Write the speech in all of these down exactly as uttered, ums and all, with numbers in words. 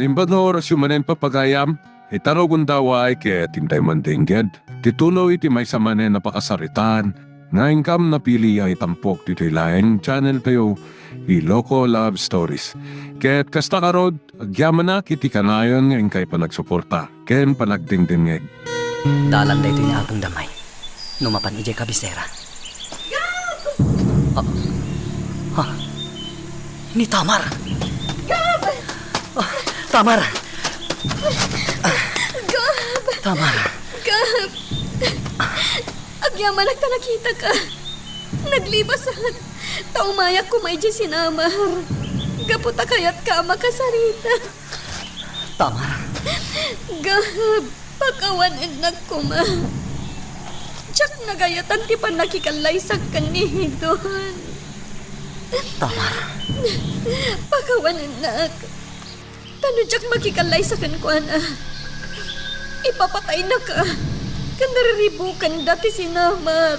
Imbag nga orasyo manen, papagayam, ita no gundaway ket intay mandengged ti tuloy ti maysa manen a pakasaritaan nga inkam napili a itampok ditoy laeng channel tayo, Iloko Love Stories. Ket kasta ngarud, agyamanak iti kanayon nga inkay panagsuporta ken panagdengdengngeg. Dalan daytoy ni Apong Damay. No mapan idiay kabisera. Gab! Ah. Ha? Ni Tamar! Gab! Ah, Tamar! Gab! Tamar! Gab! Agyamanak ta nakitaka. Naglibasak. Ta umayak koma idiay sinamar. Gapu ta kayatka a makasarita. Tamar. Gab, pakawanennak koma. Diak nagayatan ti pannakikallaysak ken ni Hidon. Tamar. Pakawanennak. Ta no diak makikallaysa kenkuana, ipapataynaka ken nariribukenda ti sinamar.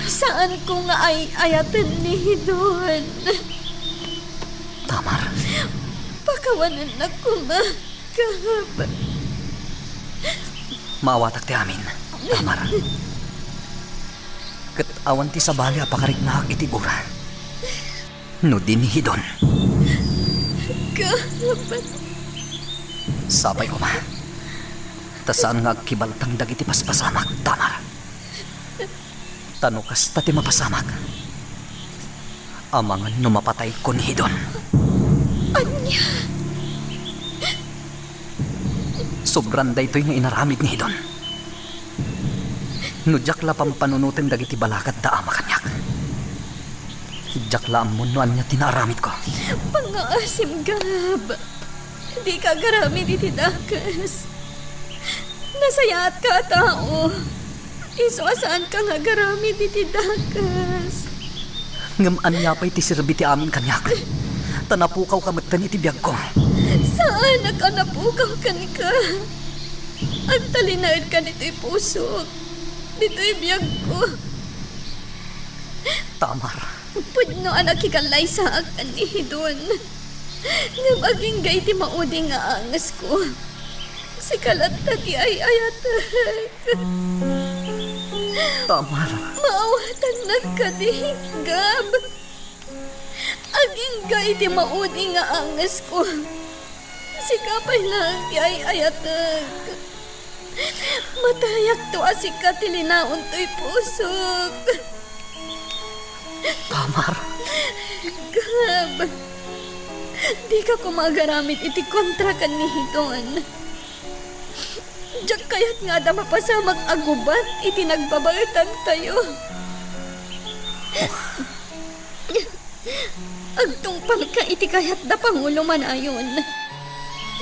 Saanko nga ay-ayaten ni Hidon. Tamar. Pakawanennak koma, Gab. Maawatak ti amin, Tamar. Ket awan ti sabali a pakariknaak iti gura no di ni Hidon. Gab. Sapay koma, ta saan nga agkibaltang dagiti paspasamak, Tamar. Ta no kasta ti mapasamak, amangan no mapatayko ni Hidon. Ania? Sobran daytoy nga inaramid ni Hidon. No diak la pampanunoten dagiti balakad da ama kaniak, diak la ammon no ania ti naaramidko. Pangngaasim, Gab. Dika agaramid iti dakes. Nasayaatka a tao. Isu a saanka nga agaramid iti dakes. Ngem ania pay ti serbi ti amin kaniak? Ta napukawka metten iti biagko. Saanak a napukaw kenka. Agtalinaedka ditoy pusok, ditoy biagko. Tamar. Pudno a nakikallaysaak ken ni Hidon. Ngem agingga iti maudi nga angesko. Sika latta ti ay-ayatek. Tamar. Maawatannaka kadi, Gab. Agingga iti maudi nga angesko. Sika pay laeng ti ay-ayatek. Matayakto a sika ti linaon toy pusok. Tamar. Gab, dika koma agaramid iti kontra ken ni Hidon. Diak kayat nga adda mapasamak a gubat iti nagbabaetantayo. Agtungpalka iti kayatda, Pangulo Manayon.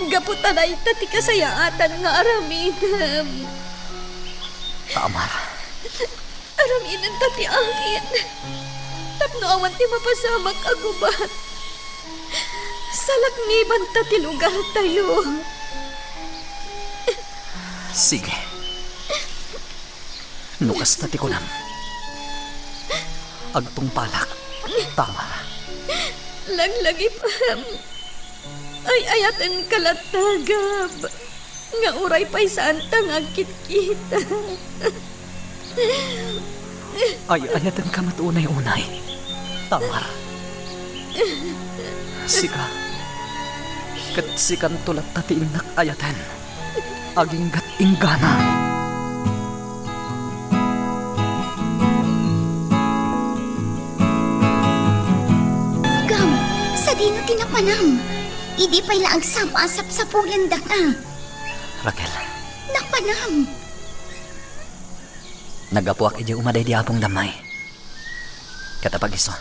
Gapu ta dayta ti kasayaatan nga aramidem. Tamar. Aramidenta ti amin. Tapno awan ti mapasamak a gubat. Salaknibanta ti lugartayo. Sige. No kasta ti kunam, agtungpalak, Tamar. Laglagipem. Ay-ayatenka latta, Gab, nga uray pay saanta nga agkitkita. Ay-ayatenka met unay-unay, Tamar. Sika, ket sikanto latta ti innak ayaten. Agingga't inggana. Gab, sadino ti napanam? Idi pay la agsapa a sapsapulendaka. Raquel. Napanam. Naggapuak idiay uma daydi Apong Damay. Ket apag-isu,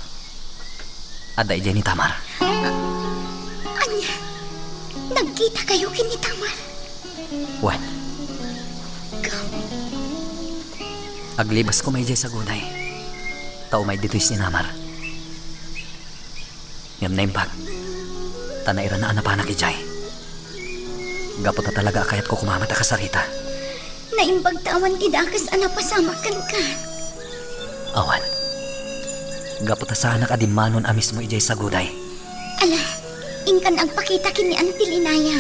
adda idiay ni Tamar. Ania? Nagkitakayo ken ni Tamar? Wen. Gab. Aglibas koma idiay saguday, ta umay ditoy sinamar. Ngem naimbag, ta nairana a napanak idiay. Gapu ta talaga a kayatko koma met a kasarita. Naimbag ta awan ti dakes a napasamak kenka. Awan. Gapu ta saanak a dimmanon a mismo idiay saguday. Ala, Inkan agpakita ken ni Auntie Linaya,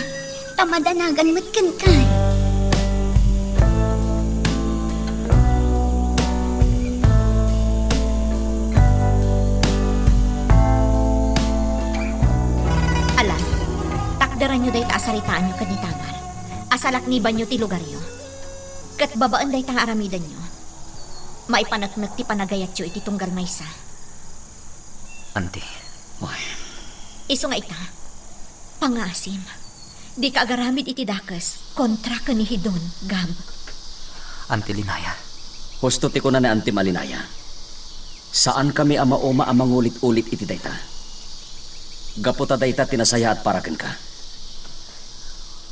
ta madanagan met kenka. Ala, takderanyo dayta a saritaanyo ken ni Tamar, a salaknibanyo ti lugaryo. Ket babaen dayta nga aramidenyo, maipaneknek ti panagayatyo iti tunggal maysa. Auntie. Ay. Isu nga ita, pangngaasim. Dika agaramid iti dakes kontra ken ni Hidon, Gab. Auntie Linaya. Husto ti kuna ni Auntie Malinaya. Saankami a mauma a mangulit-ulit iti dayta. Gapu ta dayta ti nasayaat para kenka.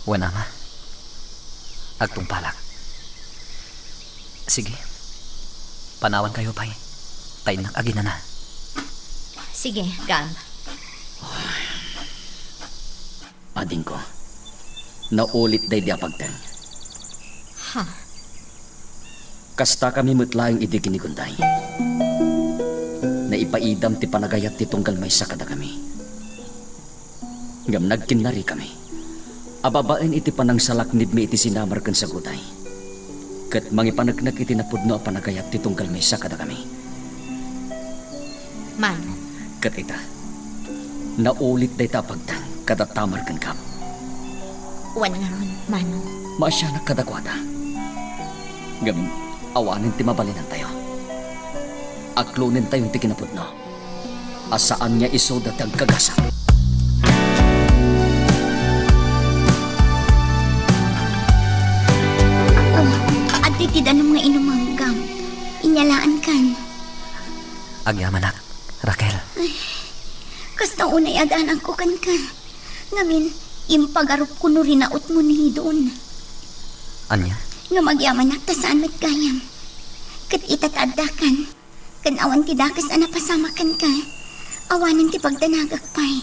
Wen, Ama. Agtungpalak. Sige. Panawankayo pay. Ta innak aginana. Sige, Gab. Adingko, naulit daydi a pagteng. Ha? Kastakami met laeng idi kinigundaymi. Naipaidam ti panagayat ti tunggal maysa kadakami. Ngem nagkinnarikami a babaen iti panangsalaknibmi iti sinamar ken saguday, ket mangipaneknek iti napudno a panagayat ti tunggal maysa kadakami. Manong. Ket ita, naulit dayta a pagteng kada Tamar ken Gab. Wen ngarud, Manong. Maasianak kadakuada. Ngem awanen ti mabalinantayo. Aklonentayon ti kinapudno a saan nga isuda ti agkagasat. Oh, adtoy ti danum nga inumem, Gab. Inyalaankan. Agyamanak, Raquel. Ay, kasta unay adanagko kenka. Ngamin, impagarupko no rinautmo ni Hidon. Ania? Ngem agyamanak ta saan met gayam. Ket ita ta addakan. Ken awan ti dakes a napasamak kenka, awanen ti pagdanagak pay.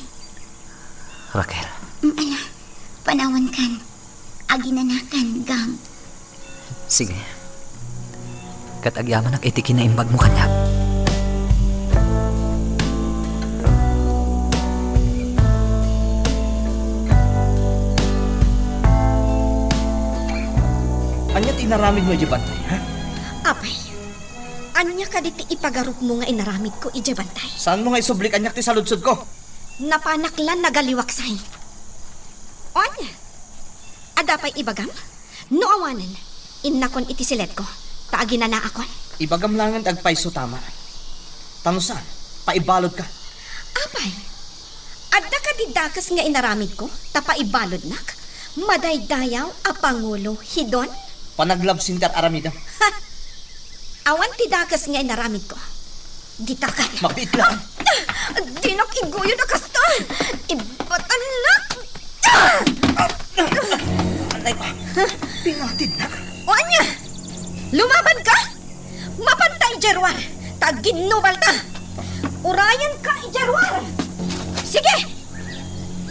Raquel. Mm, ala, panawankan. Aginanakan, Gab. Sige. Ket agyamanak iti kinaimbagmo kaniak. Ania ti inaramidmo idiay bantay, ha? Apay, ania kadi ti ipagarupmo nga inaramidko idiay bantay? Saanmo nga isubli kaniak ti saludsodko? Napanak la nagaliwaksay. Ania? Adda pay ibagam? No awanen, innakon iti siledko, ta aginanaakon. Ibagam laengen ti agpayso, Tamar. Ta no saan, paibaludka. Apay, adda kadi dakes nga inaramidko, ta paibaludnak? Madaydayaw a pangulo, Hidon? Panag-love center aramidem. Ha! Awan ti dakes nga inaramidko. Ditakan. Mabiit lang. Ah! Dinak iguyod a kasta. Ibatannak. Anay ko. Pinatidnak. O ania? Lumaban ka? Mapanta idiay ruar. Ta ginnubalta. Urayan ka idiay ruar. Sige!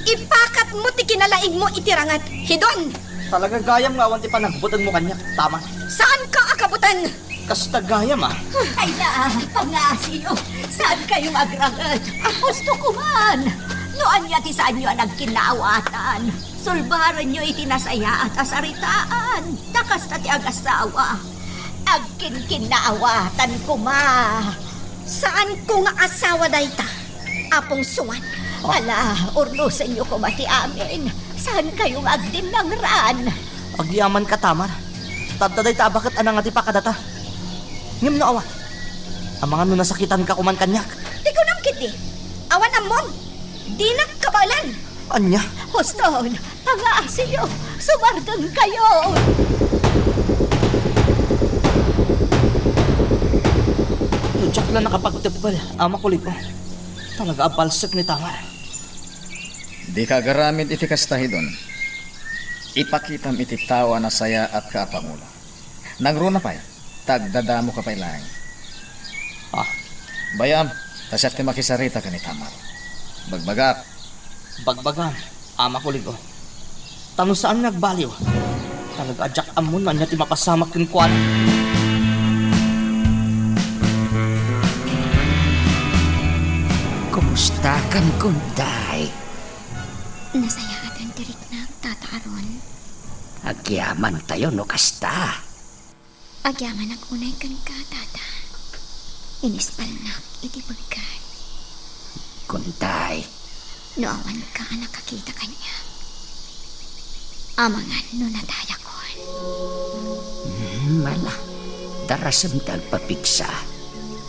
Ipakatmo ti kinalaingmo iti ranget, Hidon! Talaga gayam nga awan ti panagbutengmo kaniak, Tamar. Saanka a kabuteng? Kasta gayam, a. Ay na, pangngaasim, saankayo nga agranget? Husto koma. No ania ti saanyo a nagkinnaawatan, sulbarenyo iti nasayaat a saritaan. Ta kasta ti agasawa. Agkinkinnaawatan koma. Saanko nga asawa dayta, Apong Suan. Ah. Ala, urnosenyo koma ti amin. Saankayo nga agdinnangran? Agyamanka, Tamar. Ta adda dayta a baket a nangadipa kadata. Ngem no awan, amangan no nasakitanka koman kaniak. Ti kunam ketdi, awan ammom. Dinak kabaelan. Ania? Huston, pangngaasim, sumardengkayo. No diak la nakapagteppel, Ama Kuligo, talaga a balsek ni Tamar. Dika agaramid iti kasta, Hidon. Ipakitam iti tao a nasayaatka a pangulo. Nangruna pay, ta agdadamoka pay laeng. Ah. Bayam, ta siak ti makisarita ken ni Tamar. Bagbagak. Bagbagam, Ama Kuligo. Ta no saan nga agbaliw, talaga a diak ammo no ania ti mapasamak kenkuana. Kumusta kan Gunday? Nasayaatan ti riknak, Tata Aaron. Agyamantayo no kasta. Agyamanak unay kenka, Tata. Inispalnak iti pegkat. Gunday. No awanka a nakakita kaniak, amangan no nadayakon. Hmm, ala, darasem ti agpapigsa.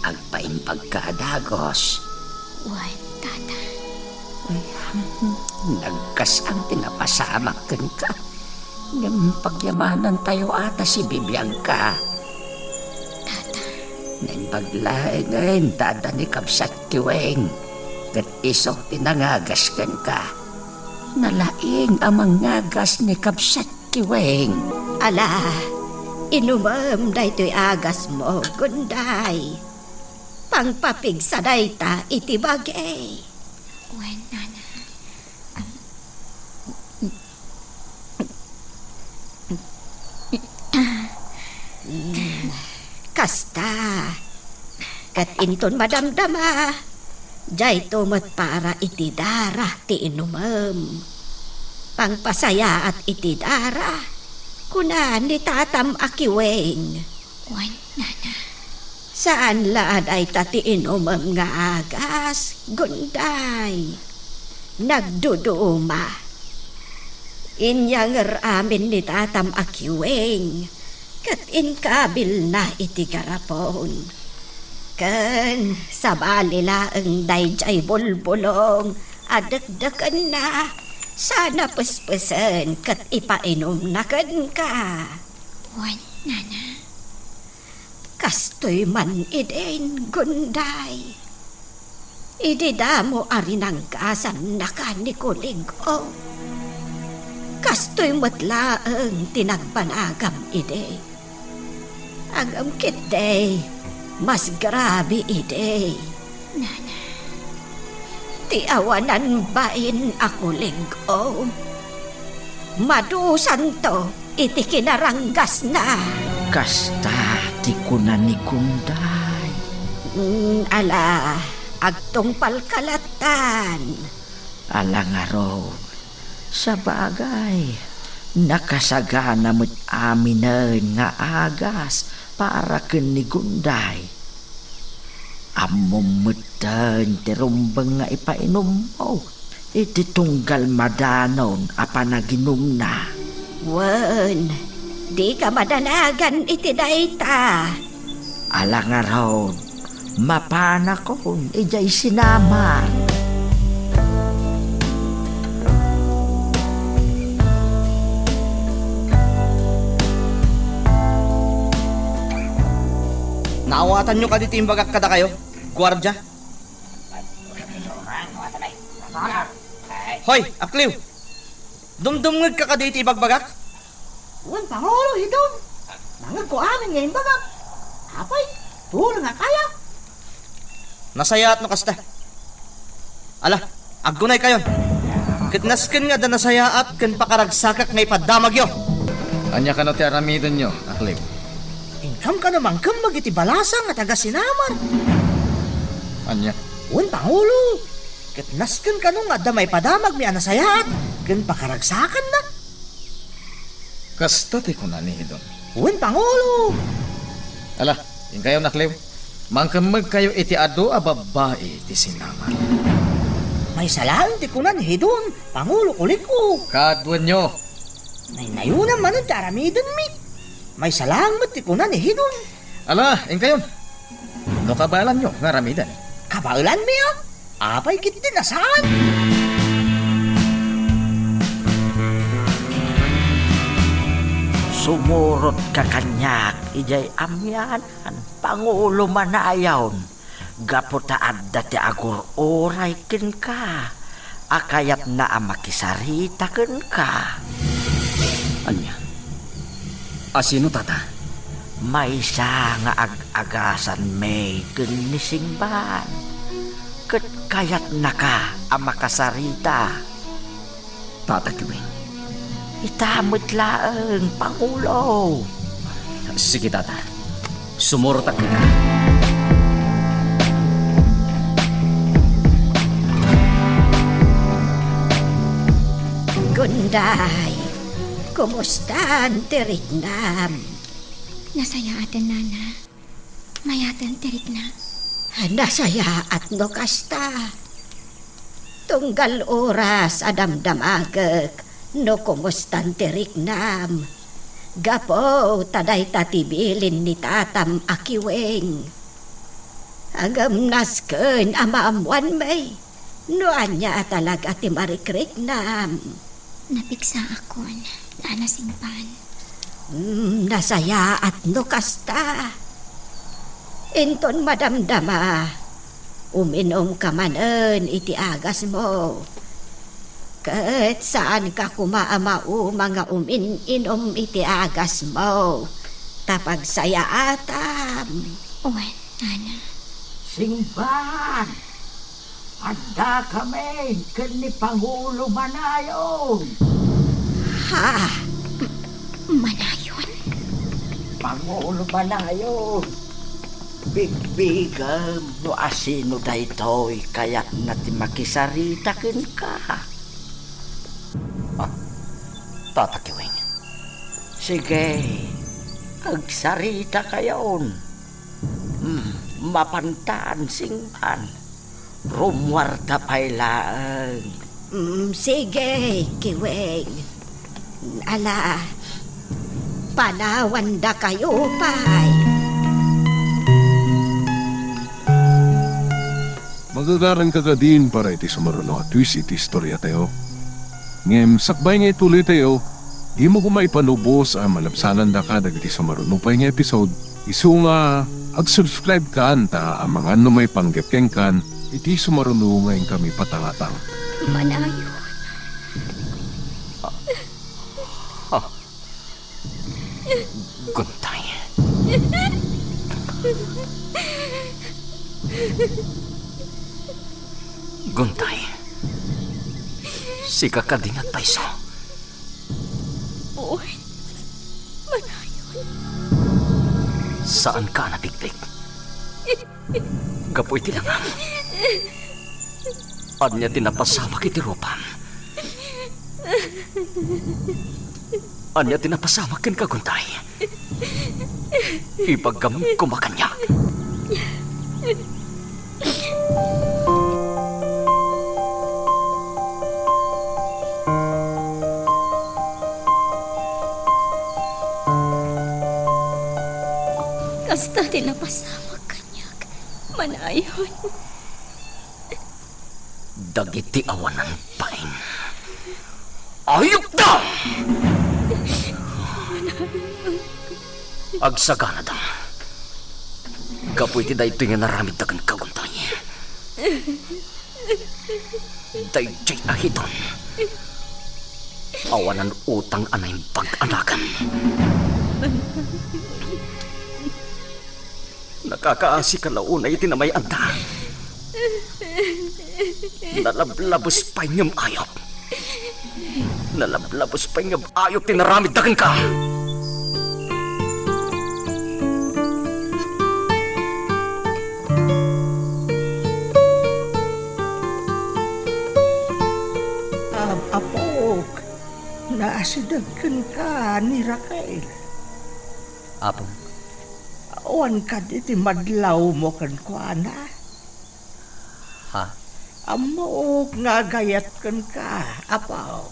Agpaimbagka a dagus. Wen, Tata. Ay, nagkas-ang ti napasamak kenka. Ngem pagyamanantayo a ta sibibiagka. Tata. Naimbag laengen ti adda ni Kabsat Kiweng, ket isu ti nangagas kenka. Nalaing a mangagas ni Kabsat Kiweng. Ala, inumem daytoy agasmo, Gunday. Pangpapigsa dayta iti bagi. Wen, Nana. Am-, Mm, kasta. Ket inton madamdama, dayto met para iti dara ti inumem. Pangpasayaat iti dara, kuna ni tatam a Kiweng. Wen, Nana. Saan la a dayta ti inumem nga agas, Gunday. Nagduduma. Inyanger amin ni tatam a Kiweng, ket inkabilna iti garapon. Ken sabali laeng daydiay bulbulong a dekdekenna, sana pespesen ket ipainumna kenka. Wen, Nana. Kastoy man idin, Gunday. Idi damo a rinanggasannaka ni Kulig-o, kastoy met laeng ti nagbanagam idi. Ngem ketdi, mas grabe idi. Nana. Ti awanan bain a Kulig-o, madusanto iti kinaranggasna. Kasta ti kuna ni Gunday. Mm, ala, agtungpalka lattan. Ala ngarud, sabagay, nakasagana met aminen nga agas para ken ni Gunday. Ammom metten ti rumbeng nga ipainummo iti tunggal madanon a panaginumna. Wen, dika madanagan iti dayta. Ala ngarud, mapanakon idiay sinamar. Naawatanyo kadi ti imbagak kadakayo, guardia? Hoy, Akliw! Dumdumngegka kadi iti ibagbagak? Wen, Pangulo, Hidon. Nangngegko amin nga imbagak. Apay, tulongak aya? Nasayaat no kasta. Ala, aggunaykayon. Ket nasken nga adda nasayaat ken pakaragsakak nga ipaddamagyo. Ania kano ti aramidenyo, Akliw? Inkam kano mangkemmeg iti balasa nga taga-sinamar? Ania? Wen, Pangulo. Ket nasken kano nga adda maipadamagmi a nasayaat ken pakaragsakanna? Kasta ti kuna ni Hidon. Wen, Pangulo. Ala, inkayon, Akliw. Mangkemmegkayo iti adu a babbai ti sinamar. Maysa laeng ti kuna ni Hidon, Pangulo Kulig-o. Kaduenyo. Naynayonam manen ti aramidenmi. Maysa laeng met ti kuna ni Hidon. Ala, inkayon. No kabaelanyo nga aramiden. Kabaelanmi, a? Apay ketdi a saan? Sumurotka kaniak idiay amianan, Pangulo Manayon, gapu ta adda ti agur-uray kenka a kayatna a makisarita kenka. Ania? A sino, Tata? Maysa nga ag-agasanmi ken ni Singban, ket kayatnaka a makasarita. Tata Kiweng. Ita met laeng, Pangulo. Sige, Tata. Sumurotak kenka. Day, kumustan ti riknam? Nasayaaten, Nana. Mayaten ti rikna. Nasayaat no kasta. Tunggal oras a damdamagek no kumustan ti riknam. Gapu ta dayta ti bilin ni tatam a kiweng. Ngem nasken a maammoanmi no ania a talaga ti marikriknam. Napigsaakon, Nana Singpan. Hmm, nasayaat no kasta. Inton madamdama, uminumka manen iti agasmo. Ket saanka koma a mauma nga umin-inum iti agasmo, ta pagsayaatam. Wen, Nana. Singpan! Addakami ken ni Pangulo Manayon. Ha? M-, Manayon? Pangulo Manayon, bigbigam no asino daytoy kayatna ti makisarita kenka. Ah, Tata Kiwing. Sige, agsarita kayon. Hmm, mapantan, Singpan. Rummuarta pay laeng. Mm, sige, Kiweng. Ala, panawandakayo pay. Magagaranka kadin para iti sumaruno a twist iti istoriatayo. Ngem sakbay nga ituloytayo, dimo koma ipanubos a malabsanandaka dagiti sumaruno pay nga episode. Isu nga, ag-subscribe kan ta amangan no maipanggep kenkan iti sumaruno nga inkami patangatang. Manayon. Ah. Ah. Guntay. Guntay. Sika kadi nga agpayso? Wen, Manayon. Saanka a napigpig? Gapu iti langam. Ania ti napasamak iti rupam? Ania ti napasamak kenka, Guntay? Ibagam koma kaniak. Kasta ti napasamak kaniak, Manayon. Dagiti awanan pain. Ayupda! Agsaganada. Gapu iti daytoy nga naramidda kenka, Guntay. Daydiay a hiton. Awanan utang a naimbag a nagan. Nakakaasika la unay iti namay-anda. Nalablabes pay ngem ayok. Nalablabes pay ngem ayok ti naramidda kenka. Am-, apok, naasideg kenka ni Raquel. Apong. Awan kadi ti madlawmo kenkuana? Ha? Ammok nga agayat kenka, apok.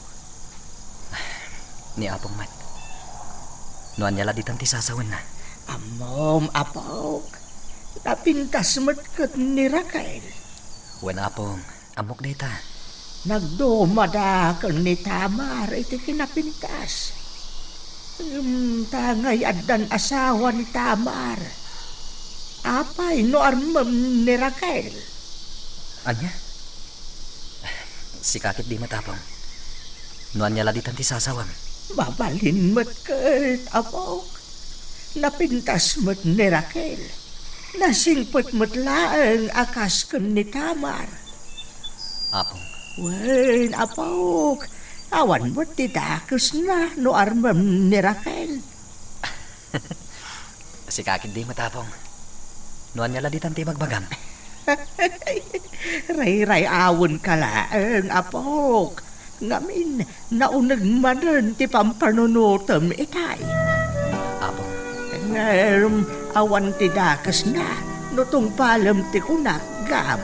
Ni apong met. No ania la ditan ti sasawenna? Ammom, apok. Napintas met ket ni Raquel. Wen, apong. Ammok dayta. Nagdumada ken ni Tamar iti kinapintas. Ngem ta ngay-addan asawa ni Tamar. Apay no armem ni Raquel? Ania? Sika ketdi met, apong. No ania la ditan ti sasawem? Mabalin met ket, apok. Napintas met ni Raquel. Nasingpet met laeng a kas ken ni Tamar. Apong. Wen, apok, awan met ti dakesna no armem ni Raquel. Sika ketdi met, apong. No ania la ditan ti ibagbagam? Rayray-awenka laeng, apok. Ngamin, nauneg manen ti pampanunotem itay. Apo. Ngem awan ti dakesna no tungpalem ti kunak, Gab.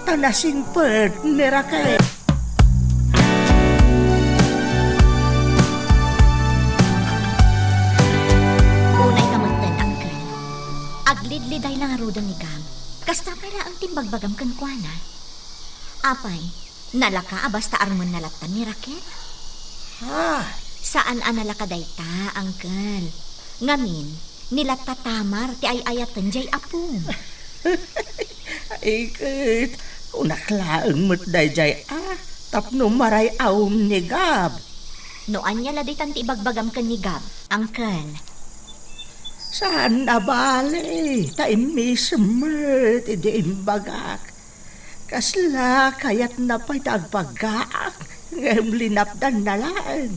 Ta nasingpet ni Raquel. Unay ka metten, Uncle. Aglidliday la ngaruden ni Gab. Kasta pay laeng ti imbagbagam kenkuana. Apay, nalaka a basta armenna latta ni Raquel? Ha? Saan a nalaka dayta, Uncle. Ngamin, ni latta Tamar ti ay-ayaten diay apom. Iket, kunak laeng met daydiay a, tapno maray-awem ni Gab. No ania la ditan ti ibagbagam ken ni Gab, Uncle? Saan a bale, ta immisem met idi imbagak. Kasla kayatna pay ta agpagaak, ngem linapdanna laeng.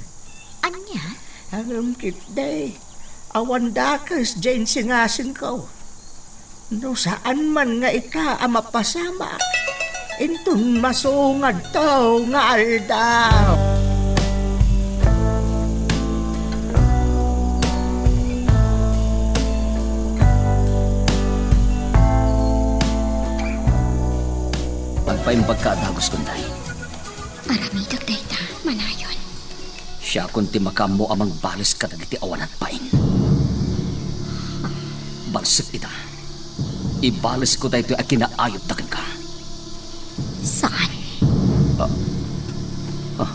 Ania? Ngem ketdi, awan dakes diay insingasingko. No saan man nga ita a mapasamak, inton masungadto nga aldaw. Agpaimbagka a dagus, Kunday. Aramidek dayta, manayon. Siakon ti makaammo a mangbales kadagiti awanan bain. Balsek ita. Ibalesko daytoy a kinaayupda kenka. Saan? Ah. Ah.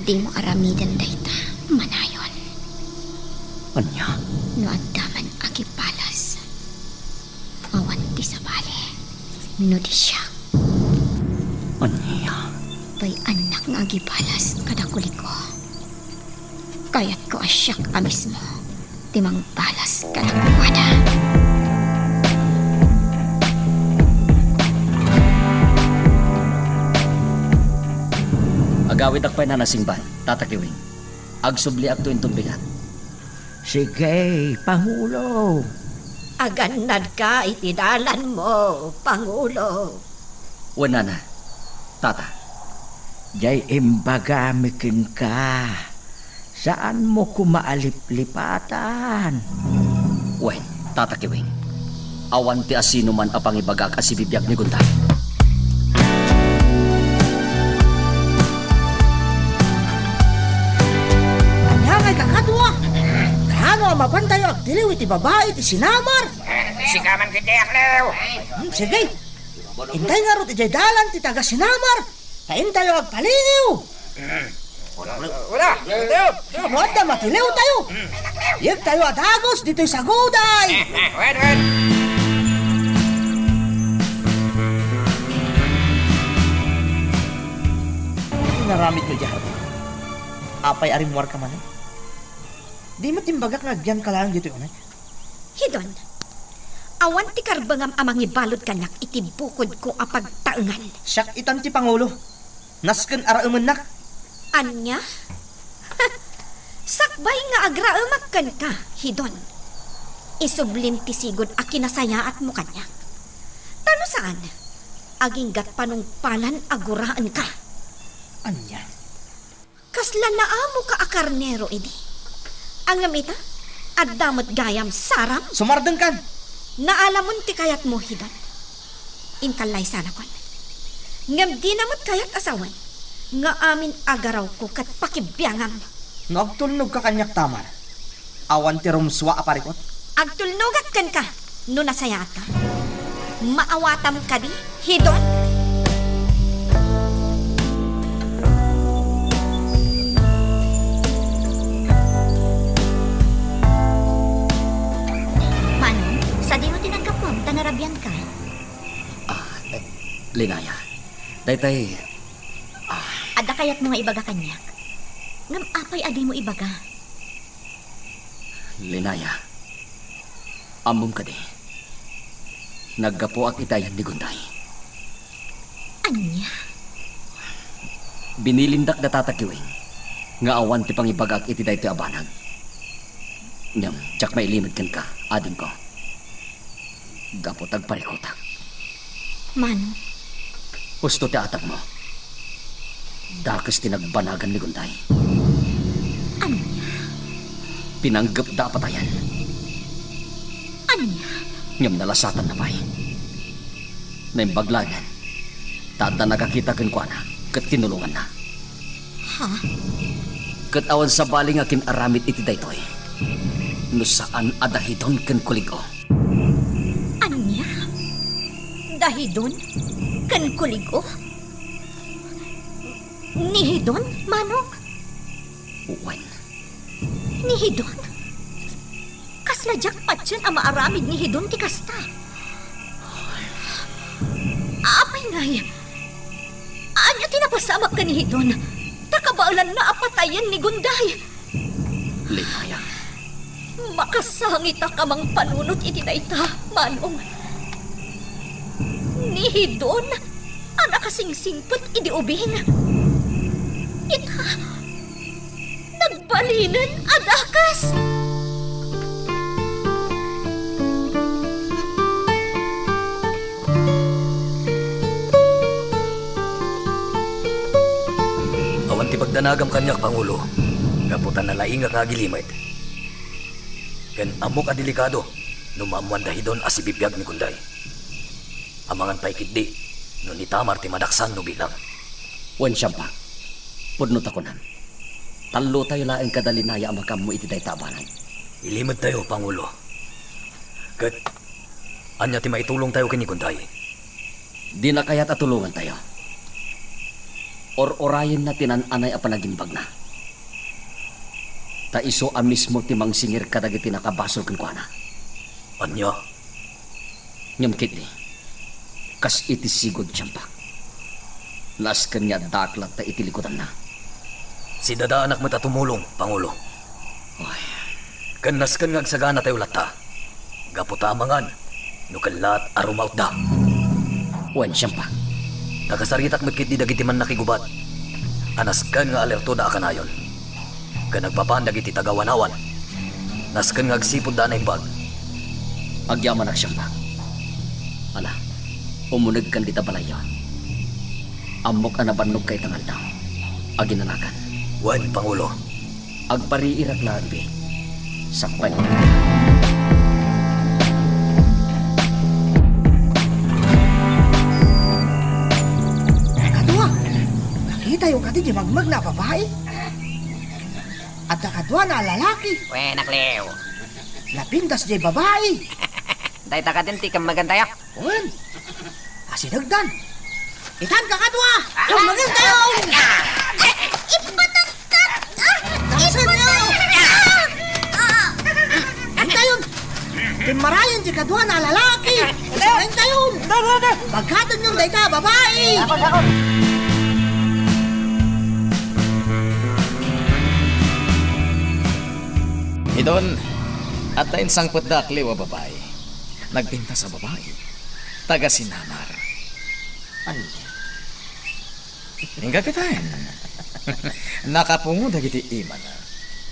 Dimo aramiden dayta, manayon. Ania? No adda man agibalas, awan ti sabali no di siak. Ania? Pay annak nga agibalas kada kuliko. Kayatko a siak a mismo ti mangbalas kadakuada. Agawidak pay, Nanasingban, Tata Kiwing. Agsubliakto inton bigat. Sige, Pangulo. Agannadka iti dalanmo, Pangulo. Wen, Nana, Tata. Diay imbagami kenka, saanmo koma a liplipatan. Wen, Tata Kiwing, awan ti asinoman a pangibagak a sibibiag ni Gunday. Ania ngay kakadua? Kaano a mapantayo agtiliw iti babai ti sinamar? Sika man ketdi, Aklew. Hmm, sige. Intay ngarud idiay dalan ti taga-sinamar, ta intayo agpalingiw. Wala. No adda matiliwtayo, yegtayo a dagus ditoy saguday. Wen, wen. Inaramidmo idiay hardin. Apay a rimmuarka manen? Di met imbagak nga agyanka laeng ditoy uneg? Hidon, awan ti karbengam a mangibalud kaniak iti bukodko a pagtaengan. Siak itan ti pangulo. Nasken a raemennak. Ania? Sakbay nga agraemak kenka, Hidon. Isublim ti sigud a kinasayaatmo kaniak. Ta no saan, aginggat panungpalan a guraenka. Ania? Kasla naamoka a karnero idi. Ngem ita, adda met gayam saram. Sumardengkan! Naalamon ti kayatmo, Hidon. Inkallaysanakon. Ngem dina met kayat a sawen nga amin a garawko ket pakibiangam. No agtulnogka kaniak, Tamar, awan ti rumsua a parikut? Agtulnogak kenka no nasayaatka. Maawatam kadi, Hidon? Manong, sadino ti naggapuam ta narabianka? Ah, eh, Linaya. Daytay, ah. Adda kayatmo nga ibaga kaniak? Ngem apay a dimo ibaga? Linaya, ammom kadi, naggapuak iti ayan ni Gunday. Ania? Binilindak da Tata Kiwing nga awan ti pangibagak iti daytoy a banag. Ngem diak mailimed kenka, adingko. Gapu ta agparikutak. Mano? Husto ti atagmo. Dakes ti nagbanagan ni Gunday. Ania? Pinanggepda a patayen. Ania? Ngem nalasatanna pay. Naimbag laengen, ta adda nakakita kenkuana ket tinulonganna. Ha? Ket awan sabali nga kin-aramid iti daytoy no saan a dahidon ken kulig-o. Ania? Dahidon ken kulig-o? Ni Hidon, manong? Wen. Ni Hidon? Kasla diak patien a maaramid ni Hidon ti kasta. Apay ngay? Ania ti napasamak ken ni Hidon? Ta kabaelanna a patayen ni Gunday. Linaya. Makasangitak a mangpanunot iti dayta, manong. Ni Hidon a nakasingsingpet idi ubing. Ita, nagbalinen a dakes. Awan ti pagdanagam kaniak, Pangulo, gapu ta nalaingak nga agilimed. Ken ammok a delikado no maammoan da Hidon a sibibiag ni Gunday. Amangan pay ketdi no ni Tamar ti madaksan no bilang. Wen, siampak. Pudno ta kunam. Tallotayo laeng kada Linaya a makaammo iti dayta a banag. Ilimedtayo, Pangulo. Ket ania ti maitulongtayo ken ni Gunday? Dina kayat a tulongantayo. Or-orayenna ti naan-anay a panagimbagna. Ta isu a mismo ti mangsingir kadagiti nakabasol kenkuana. Ania? Ngem ketdi, kas iti sigud, siampak, nasken nga addaak latta iti likudanna. Sidadaanak met a tumulong, Pangulo. Oy. Ken nasken nga agsaganatayo latta, gapu ta amangan no kellaat a rumautda. Wen, siampak. Nakasaritak met ketdi dagiti mannakigubat a nasken nga alertoda a kanayon. Ken agpapan dagiti taga-Wanawan, nasken nga agsipudda a naimbag. Agyamanak, siampak. Ala, umunegkan dita balayyo. Ammok a nabannogka ita nga aldaw. Aginanakan. Wen, Pangulo. Agpariirak laeng, bi. Sakbay. Kadua, nakitayo kadi di magmagna a babai? Adda kaduana a lalaki. Wen, Akliw. Napintas diay babai. Dayta kadin ti kammagantayo. Wen. Asidegdan. Itan kakadua. Kammagantayo. Ay, ipatantan. Ah, ipatantan. Intayon. Timmarayen ti kaduana a lalaki. Intayon. Pagkatenyon dayta a babai. Hidon, adda insangpetda a kliw a babai. Nagpintas a babai. Taga-Sinamar. Ania? Inka kitaen. Nakapungo dagiti imana.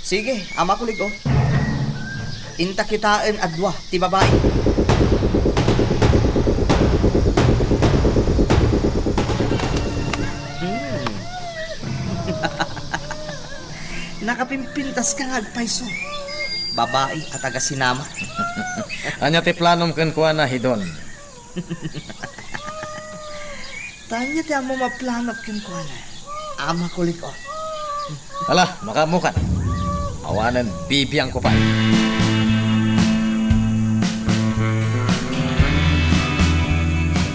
Sige, Ama Kulig-o. Inta kitaen a dua ti babai. Hmm. Nakapimpintaska nga agpayso. Babai a taga-Sinamar. Ania ti planom kenkuana, Hidon? Ta ania ti ammom a plano kenkuana, Ama Kulig-o? Ala, makaammokan. Awanen bibiangko pay.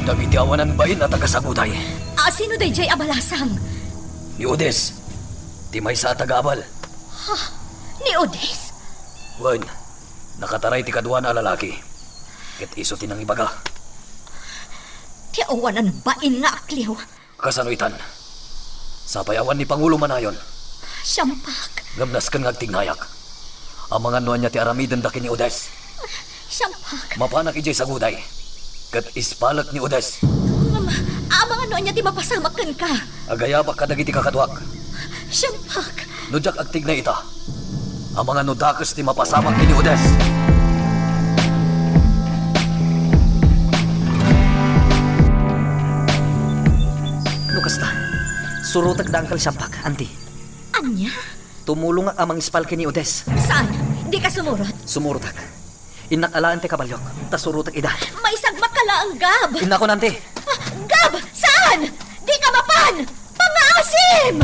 Dagiti awanan bain a taga-Saguday. A, sino daydiay a balasang? Ni Odes, ti maysa a taga-abal. Ha? Ni Odes? Wen, nakataray ti kaduana a lalaki. Ket isu ti nangibaga. Ti awanan bain nga akliw. Kasano itan? Sapay awan ni Pangulo manayon. Siampak. Ngem nasken nga agtignayak. Amangan no ania ti aramidenda ken ni Odes. Siampak. Mapanak idiay Saguday. Ket ispalek ni Odes. Ngem, amangan no ania ti mapasamak kenka. Agayabak kadagiti kakaduak. Siampak. No diak agtignay ita, amangan no dakes ti mapasamak ken ni Odes. No kasta, Surotek da Uncle Siampak, anti. Ania? Tumulongak a mangispal ken ni Odes. Saan? Dika sumurot? Sumotrotak. Innak alaen ti kabaliok, ta surotek ida. Maisagmakka laeng, Gab! Innakon, anti. Ah, Gab! Saan? Dika mapan! Pangaasim!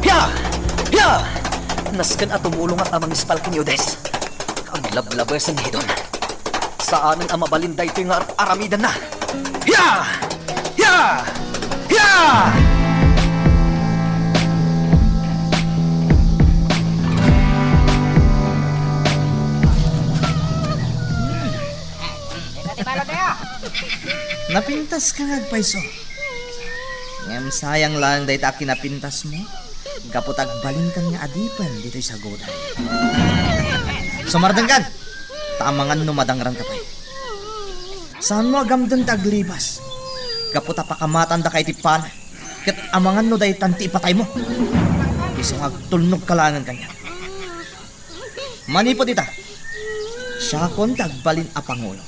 Pia! Pia! Nasken a tumulongak a mangispal ken ni Odes. Aglablabesen ni Hidon. Saanen a mabalin daytoy nga ar-, aramidenna. Hiya! Hiya! Hiya! Napintaska nga agpayso. Ngem sayang laeng dayta a kinapintasmo, gapu ta agbalinkan nga adipen ditoy saguday. Sumardengkan, ta amangan no madangranka pay. Saanmo a gamden ti aglibas, gapu ta pakamatandak iti pana, ket amangan no daytan ti ipataymo. Isu nga agtulnogka laengen kaniak. Manipud ita, siakon ti agbalin a pangulo,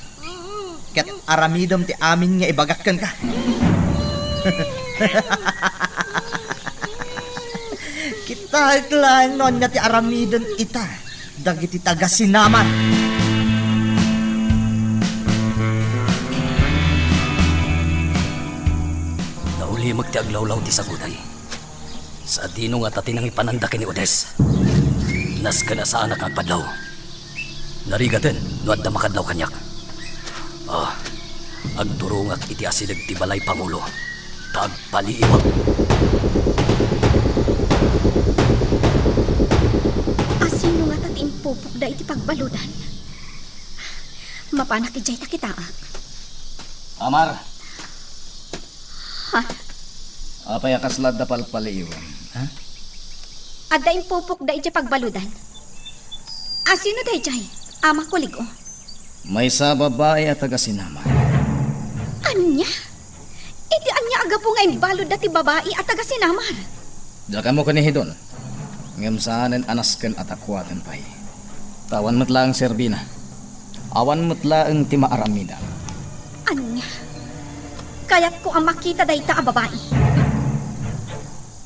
ket aramidem ti amin nga ibagak kenka. Kitaek laeng no ania ti aramiden ita dagiti taga-Sinamar. Naulimek ti aglawlaw ti saguday. Sadino ngata ti nangipananda ken ni Odes? Nasken a saanak nga agpadlaw. Narigaten no adda makadlaw kaniak. Ah, agturongak iti asideg ti balay pangulo, ta agpaliiwak. Asino ngata ti impupokda iti pagbaludan? Mapanak idiay ta kitaak. Amar! Ha? Apay a kasla adda palpaliiwem, ha? Adda impupokda idiay pagbaludan. Asino daydiay, Ama Kulig-o? Maysa a babai a taga-Sinamar. Ania? Iti ania a gapu nga imbaludda ti babai a taga-Sinamar? Diak ammo ken ni Hidon, ngem saanen a nasken a takuaten pay. Ta awan met laeng serbina. Awan met laeng ti maaramidna. Ania? Kayatko a makita dayta a babai.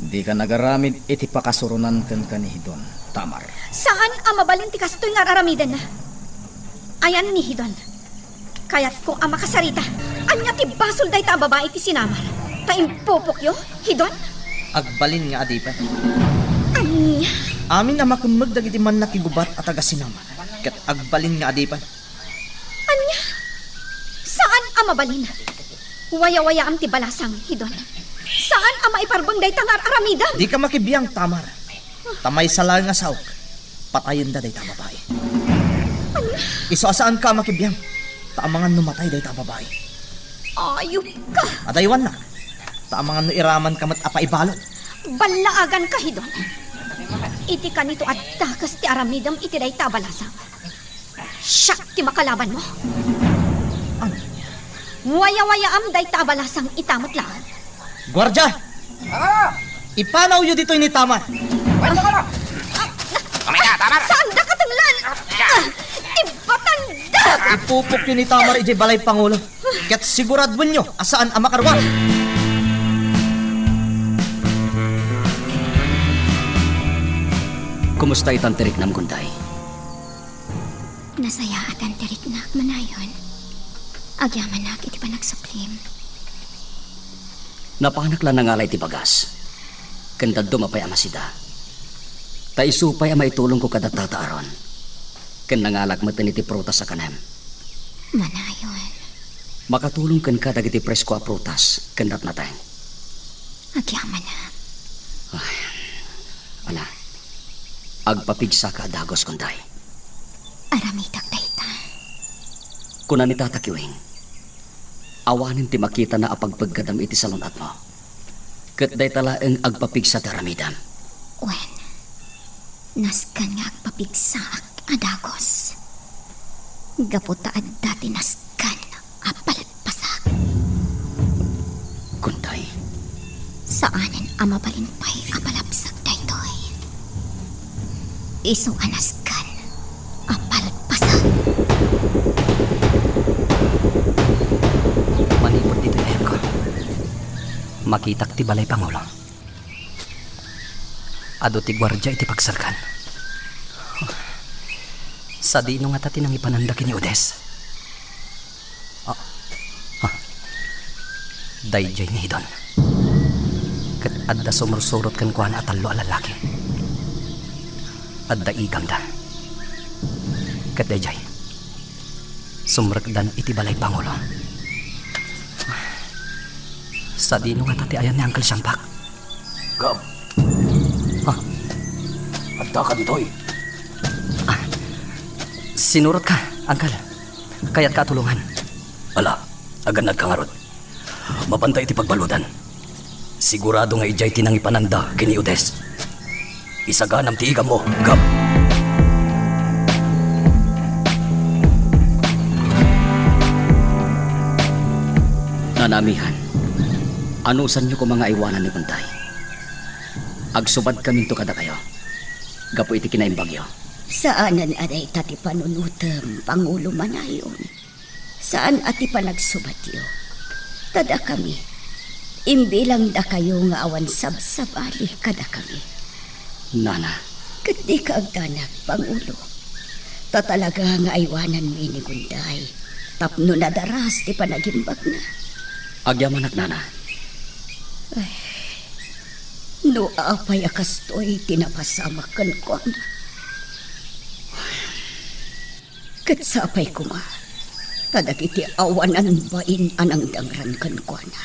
Dika nagaramid iti pakasuronan kenka ni Hidon, Tamar. Saan a mabalin ti kastoy nga ar-aramidenna. Ayan ni Hidon. Kayatko a makasarita. Ania ti basol dayta a babai ti Sinamar? Ta impupokyo, Hidon? Agbalin nga adipen. Ania? Amin a makemmeg dagiti mannakigubat a taga-Sinamar, ket agbalin nga adipen. Ania? Saan a mabalin. Wayawayaam ti balasang, Hidon. Saan a maiparbeng dayta nga ar-aramidem. Dika makibiang, Tamar. Ta maysa laeng a saok, patayenda dayta a babai. Isu a saanka a makibiang, ta amangan no matay dayta a babai. Ayupka! Adaywannak, ta amangan no iramanka met a paibalud. Ballaaganka, Hidon. Iti kanito a dakes ti aramidem iti dayta a balasang. Siak ti makalabanmo. Ania? Wayawayaam dayta a balasang ita met laeng. Guardia! Ano? Ipanawyo ditoy ni Tamar. Ano ka na? Kamay na, Tamar! Saan da katenglan? Ah, ibatanda! Ipupokyo ni Tamar idiay balay pangulo. Ket siguraduenyo a saan a makaruar. Kumusta itan ti riknam, Gunday? Nasayaatan ti riknak, manayon. Agyamanak iti panagsuklim. Napanak la nangala iti bagas, ken dadduma pay a masida. Ta isu pay a maitulongko kada Tata Aaron, ken nangalak met iti prutas a kanem. Manayon. Makatulong kenka dagiti presko a prutas ken natnateng. Agyamanak. Ay, ala, agpapigsaka a dagus, Gunday. Aramidek dayta. Kuna ni Tata Kiwing, awanen ti makitana a pagpeggadam iti salun-atmo. Ket dayta laeng agpapigsa ti aramidem. Wen, nasken nga agpapigsaak a dagus. Gapu ta adda ti nasken a palpasak. Kuntay. Saanen a mabalin pay a palapsek daytoy. Isu a nasken Makitak ti balay pangulo. Adu ti guardia iti pagserkan. Sadino ngata ti nangipananda ken ni Odes? Ah, ah. Daydiay ni Hidon. Ket adda sumursurot kenkuana a tallo a lallaki. Adda igamda. Ket daydiay, sumrekdan iti balay pangulo. Sadino ngata ti ayan ni Uncle Siampak? Gab. Ha? Addaka ditoy? Ah, sinurotka, Uncle. Kayatka a tulongan. Ala, agannadka ngarud. Mapanta iti pagbaludan. Sigurado nga idiay ti nangipananda ken ni Odes. Isaganam ti igammo, Gab. Nanamihan, anusanyo koma nga aywanan ni Gunday. Agsubadkaminto kadakayo gapu iti kinaimbagyo. Saanen a dayta ti panunotem, Pangulo Manayon. Saan a ti panagsubatyo. Ta dakami, imbilangdakayo nga awan sabsabali kadakami. Nana. Ket dika agdanag, Pangulo. Ta talaga nga aywananmi ni Gunday tapno nadaras ti panagimbagna. Agyamanak, Nana. Ay, no apay a kastoy ti napasamak kenkuana. Ket sapay koma, ta dagiti awanan bain a nangdangran kenkuana,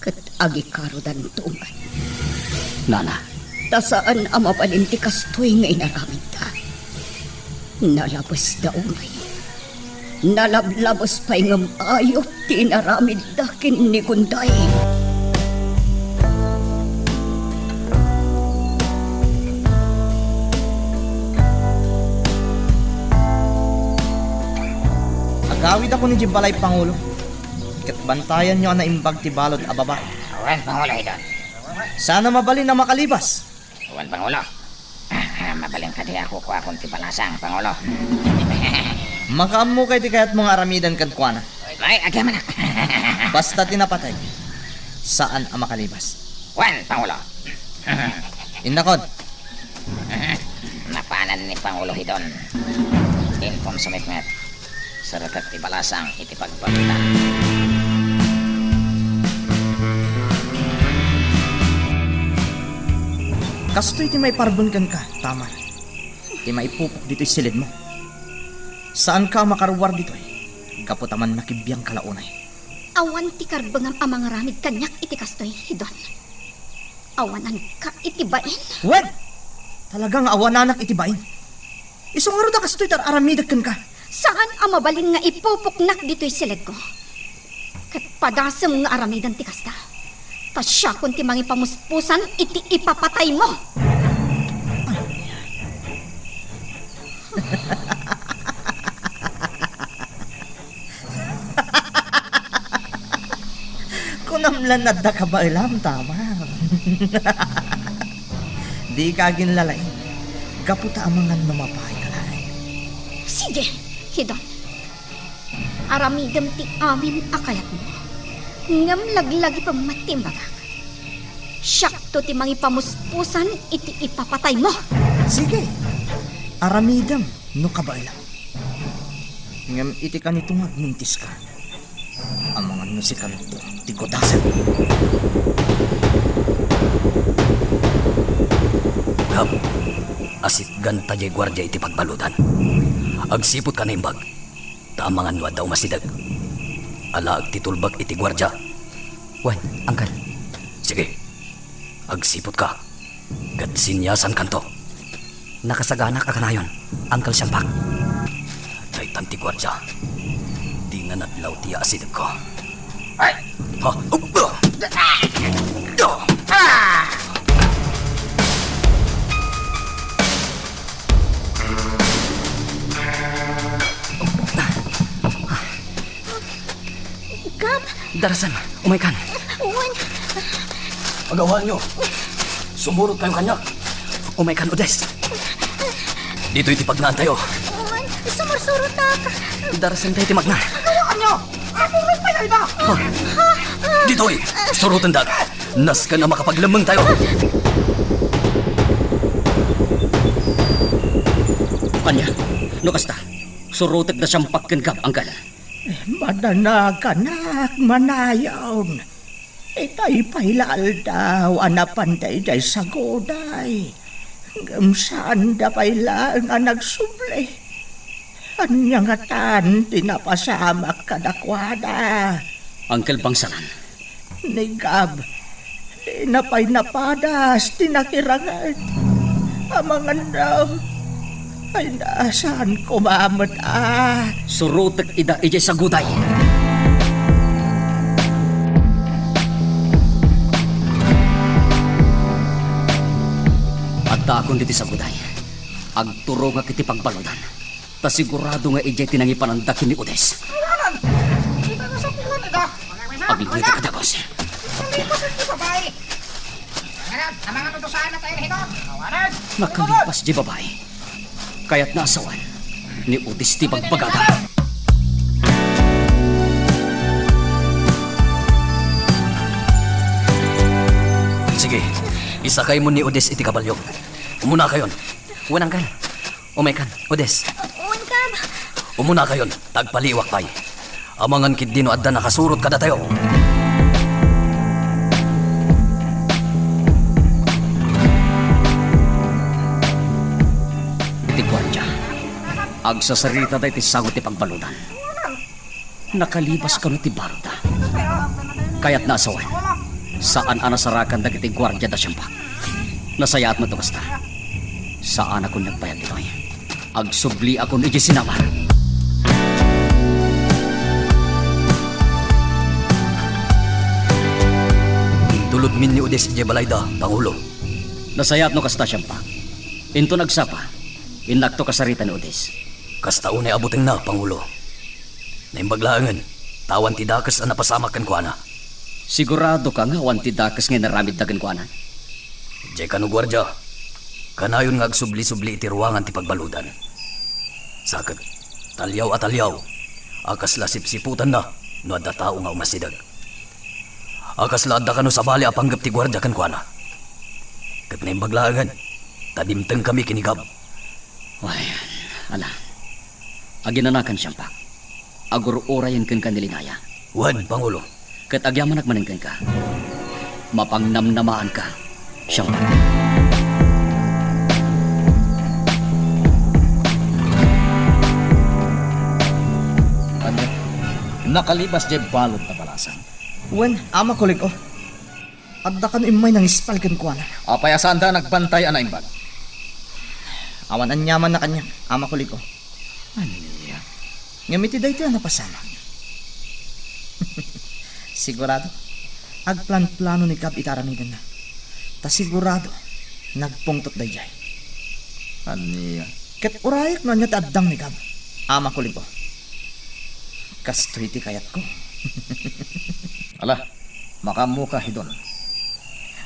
ket agikarudanto met. Nana. Ta saan a mabalin ti kastoy nga inaramidda. Nalabesda unay. Nalablabes pay ngem ayup ti inaramidda ken ni Gunday. Agawidakon idiay balay, Pangulo, ket bantayanyo a naimbag ti balud a babai. Wen, Pangulo, Hidon. Saan a mabalin a makalibas. Wen, Pangulo. Ah, ah, mabalin kadi a kukuakon ti balasang, Pangulo. Makaammokay ti kayatmo nga aramiden kenkuana. Ay, agyamanak. Basta ti napateg, saan a makalibas. Wen, Pangulo. Innakon. Napanan ni Pangulo Hidon. Inform sumipnget. Serrek ti balasang iti pagbaludan. Kastoy ti maiparben kenka, Tamar, ti maipupok ditoy silidmo. Saanka a makaruar ditoy, gapu ta mannakibiangka la unay. Awan ti karbengam a mangaramid kaniak iti kastoy, Hidon. Awananka iti bain. Wen! Talaga nga awananak iti bain. Isu ngarud a kastoy ti ar-aramidek kenka. Saan a mabalin nga ipupoknak ditoy silidko. Ket padasem nga aramiden ti kasta. Ta siakon ti mangipamuspusan iti ipapataymo. Kunam lan adda kabaelam, Tamar. Dika aginlalaing, gapu ta amangan no mapaayka laeng. Sige, Hidon. Aramidem ti amin a kayatmo, ngem laglagipem met ti imbagak. Siakto ti mangipamuspusan iti ipapataymo. Sige, aramidem no kabaelam. Ngem iti kanitunga agmintiska, amangan no sikanto ti gudasem. Gab, asitganta diay guardia iti pagbaludan. Agsiput ka naimbag. Ta amangan no adda umasideg. Alaek ti tulbek iti guardia. Wen, Uncle. Sige. Agsiputka. Ket siniasankanto. Nakasaganak a kanayon, Uncle Siampak. Daytan ti guardia. Dina nadlaw ti yaasidegko. Ay! Ha? Ugba! Ah! Gab! Darasan, umaykan. Wen. Agawanyo. Sumurot kayo kaniak. Umaykan, Odes. Ditoy ti pagnaan tayo. Wen, sumursurotak. Darasan tayo ti magna. Agawanyo. Ako may payayda. Ditoy, suroten dak. Nasken a makapaglemmengtayo. Ania? No kasta, surotek da Siampak ken Gab, anggal. Madanaganak, manayon. Itay pay la aldaw a napan daydiay saguday. Ngem saanda pay laeng a nagsubli. Ania ngatan ti napasamak kadakuada? Uncle Bangsalan. Ni Gab, dina pay napadas ti nakiranget. Amangan daw. Ay, nasaan koma met a? Surotek ida idiay saguday. Addaakon ditoy saguday. Agturongak iti pagbaludan. Ta sigurado nga idiay ti nangipananda ken ni Odes. Awanan! Kita na sa pulan ida. Aglibita ka, Dagos. Talipos iti babai. Awanan! Amangan no saan a tayo hiton. Awanan! Nakalipas di babai. Kayatna a sawen ni Odes ti bagbagaga. Sige, isakaymo ni Odes iti kabalio. Umunakayon. Wen, anggal. Umaykan, Odes. Wen, Kab. Umunakayon, ta agpaliiwak pay. Amangan ketdi no adda nakasurot kadatayo. Ti guardia, agsasarita daytoy sagut ti pagbaludan. Nakalibas kano ti barda. Kayatna a sawen, saan a nasarakan dagiti guardia da Siampak. Nasayaat met no kasta. Saanakon nagbayag ditoy. Agsubliakon idiay sinamar. Intulodmin ni Odes idiay balayda, Pangulo. Nasayaat no kasta, Siampak. Inton agsapa, innakto kasarita ni Odes. Kasta unay a butengna, Pangulo. Naimbag laengen, ta awan ti dakes a napasamak kenkuana. Sigurado ka nga awan ti dakes nga inaramidda kenkuana? Diay kano guardia, kanayon nga agsubli-subli iti ruangan ti pagbaludan. Sa ket, taliaw a taliaw, a kasla sipsiputanna no adda tao nga umasideg. A kasla adda kano sabali a panggep ti guardia kenkuana. Ket naimbag laengen, ta dimtengkami ken ni Gab. Wen, ala. Aginanakan, Siampak. Agur-urayen kenka ni Linaya. Wen, Pangulo. Ket agyamanak manen kenka. Mapangnamnamaanka, Siampak. Ania? Nakalibas diay balud a balasang. Wen, Ama Kuliko. Adda kano immay nangispal kenkuana? Apay a saanda a nagbantay a naimbag? Awan aniamanna kaniak, Ama Kuliko. Ania? Ngem iti daytoy a napasamak, sigurado, agplanplano ni Gab iti aramidenna. Ta sigurado, nagpungtot daydiay. Ania? Ket urayek no ania ti addang ni Gab, Ama Kuliko. Kastoy ti kayatko. Ala, makaammoka, Hidon.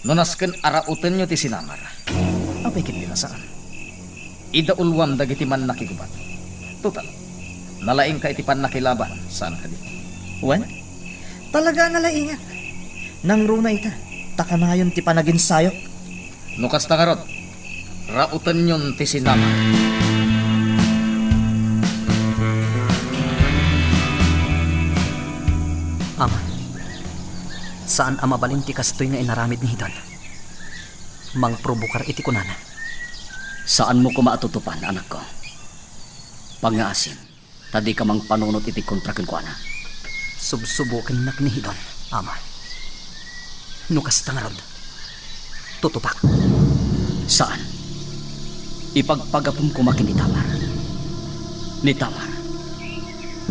No nasken a raotenyo ti sinamar, apay ketdi a saan? Idauluam dagiti mannakigubat. Total, nalaingka iti pannakilaban, saan kadi? Wen, talaga a nalaingak. Nangruna ita, ta kanayon ti panaginsayok. No kasta ngarud, raotenyon ti sinamar. Ama, saan a mabalin ti kastoy nga inaramid ni Hidon. Mangprobokar iti kunana. Saanmo koma a tutupan, anakko. Pangngaasim. Ta dika mangpanunot iti kontra kenkuana. Subsubokennak ni Hidon, Ama. No kasta ngarud, tutupak. Saan. Ipagpagapum koma ken ni Tamar. Ni Tamar,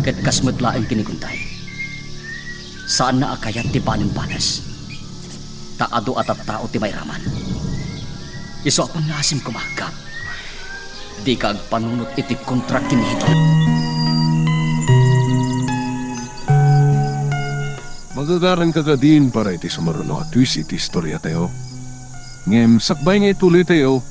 ket kas met laeng ken ni Gunday. Saanna a kayat ti balimbales. Ta adu a tattao ti mairaman. Isu a pangngaasim koma, Gab. Dika agpanunot iti kontra ken ni Hidon. Magagaranka kadin para iti sumaruno a twist iti istoriatayo. Ngem sakbay nga ituloytayo,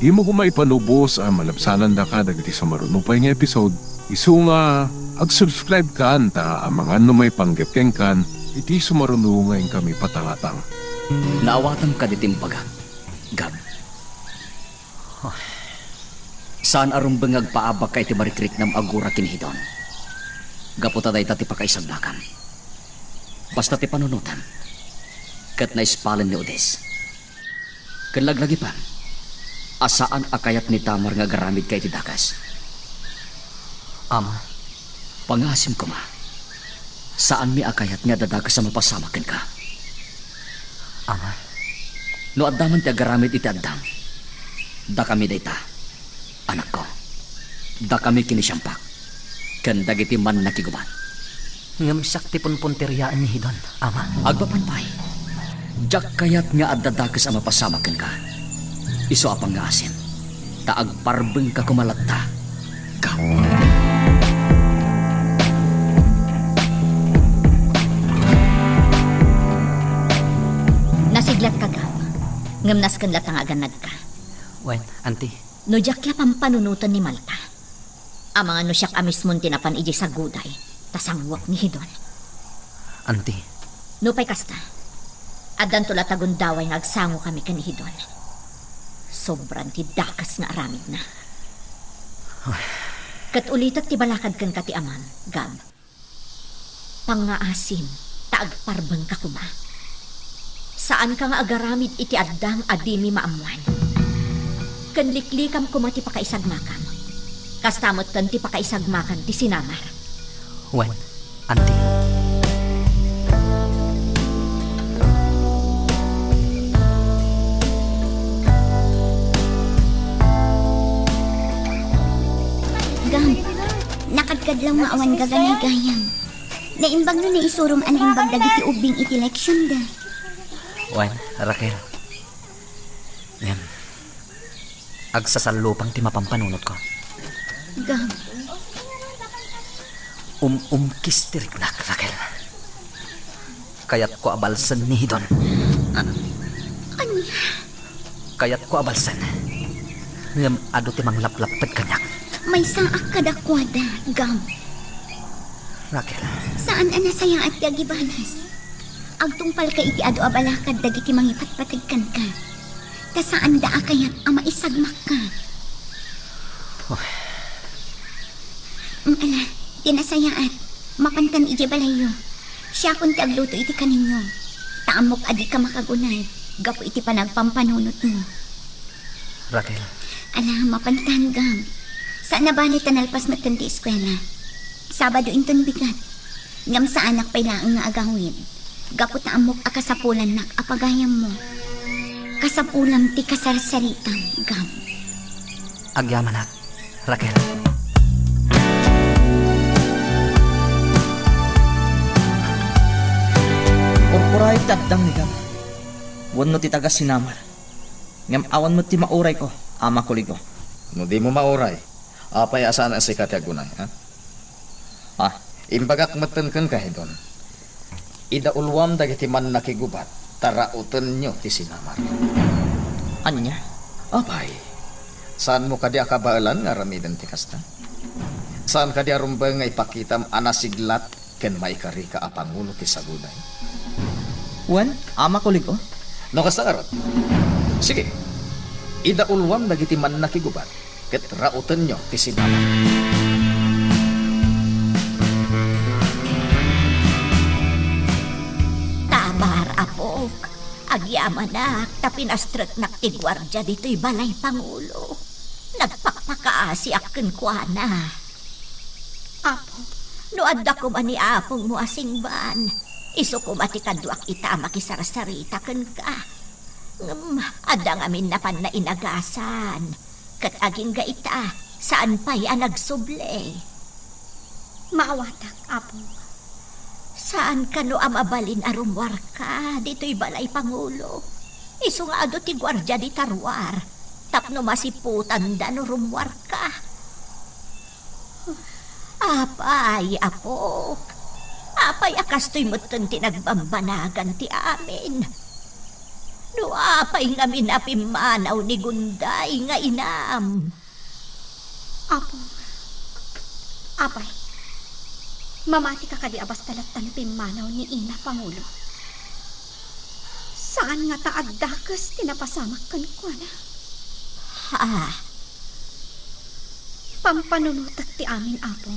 dimo koma ipalubos a malabsanandaka dagiti sumaruno pay nga episode. Isu nga, ag-subscribe kan ta amangan no maipanggep kenkan iti sumaruno nga inkami patangatang. Naawatam kadi ti imbagak, Gab. Saan a rumbeng nga agpaabakka iti marikriknam a gura ken ni Hidon. Gapu ta dayta ti pakaisagmakam. Basta ti panunotam, ket naispalen ni Odis. Ken laglagipem a saan a kayat ni Tamar nga agaramidka iti dakes. Ama. Pangngaasim koma, saanmi a kayat nga adda dakes a mapasamak kenka. Ama. No adda man ti agaramid iti addam, dakami dayta, anakko. Dakami ken ni Siampak, ken dagiti mannakigubat. Ngem siak ti punpunteriaen ni Hidon, Ama. Agpapan pay, diak kayat nga adda dakes a mapasamak kenka. Isu a pangngaasim, ta agparbengka koma latta, Gab. Nasiglatka, Gab. Ngem nasken latta nga agannadka. Wen, Auntie. No diak la pampanunoten ni Malta, amangan no siak a mismon ti napan idiay saguday, ta sanguak ni Hidon. Auntie. Nupay kasta, addanto latta gundaway nga agsangokami ken ni Hidon. Sobran ti dakes nga aramidna. Ay. Ket ulitek ti balakad kenka ti amam, Gab. Pangngaasim, ta agparbengka koma. Saanka nga agaramid iti addam a dimi maammoan. Ken liklikam koma ti pakaisagmakam. Kasta metten ti pakaisagmakan ti sinamar. Wen, Auntie. Gab, nakadkadlaw nga awan gaganaygayam. Naimbag no naisurom a naimbag dagiti ubbing iti leksionda. Wen, Raquel. Ngem, agsasallupang ti mapampanunotko. Gab. Um-, umkis ti riknak, Raquel. Kayatko a balsen ni Hidon. Ania? Kayatko a balsen. Ngem adu ti manglaplapped kaniak. Maysaak kadakuada, Gab. Raquel. Saan a nasayaat ti agibanas. Agtungpalka iti adu a balakad dagiti mangipatpateg kenka. Ta saanda a kayat a maisagmakka. Oy. Mm, ala, ti nasayaat, mapantan idiay balayyo. Siakon ti agluto iti kaninyo. Ta ammok a dika makagunay gapu iti panagpampanunotmo. Raquel. Ala, mapantan, Gab. Saan a bale ta nalpas metten ti eskuela. Sabado inton bigat. Ngem saanak pay laeng nga agawid. Gapu ta ammok a kasapulannak a pagayammo. Kasapulam ti kasarsaritam, Gab. Agyamanak, Raquel. Purpurayo ti addang ni Gab wenno ti taga-Sinamar. Ngem awan met ti maurayko, Ama Kuligo. No dimo mauray, apay a saan a sika ti agunay, ha? Ah, imbagak metten kenka, Hidon. Idauluam dagiti mannakigubat, ta raotenyo ti sinamar. Ania? Apay, saanmo kadi a kabaelan nga aramiden ti kasta? Saan kadi a rumbeng nga ipakitam a nasiglat ken maikarika a pangulo ti saguday? Wen, Ama Kuligo. No kasta ngarud, sige, idauluam dagiti mannakigubat ket raotenyo ti sinamar. Tamar, apok, agyamanak ta pinastreknak ti guardia ditoy balay pangulo. Nagpakpakaasiak kenkuana. Apo, no adda koma ni apongmo a singban, isu koma ti kaduak ita a makisarsarita kenka. Ngem adda ngamin napan nainagasan, ket agingga ita, saan pay a nagsubli. Maawatak, Apo. Saan kano a mabalin a rummuarka ditoy balay pangulo? Isu nga adu ti guardia dita ruar, tapno masiputanda no rummuarka. Apay, apok? Apay a kastoy metten ti nagbambanagan ti amin? No apay ngamin a pimmanaw ni Gunday nga inam? Apo, apay, mamatika kadi a basta lattan pimmanaw ni Ina Pangulo? Saan ngata a dakes ti napasamak kenkuana? Ha? Pampanunotek ti amin, Apong.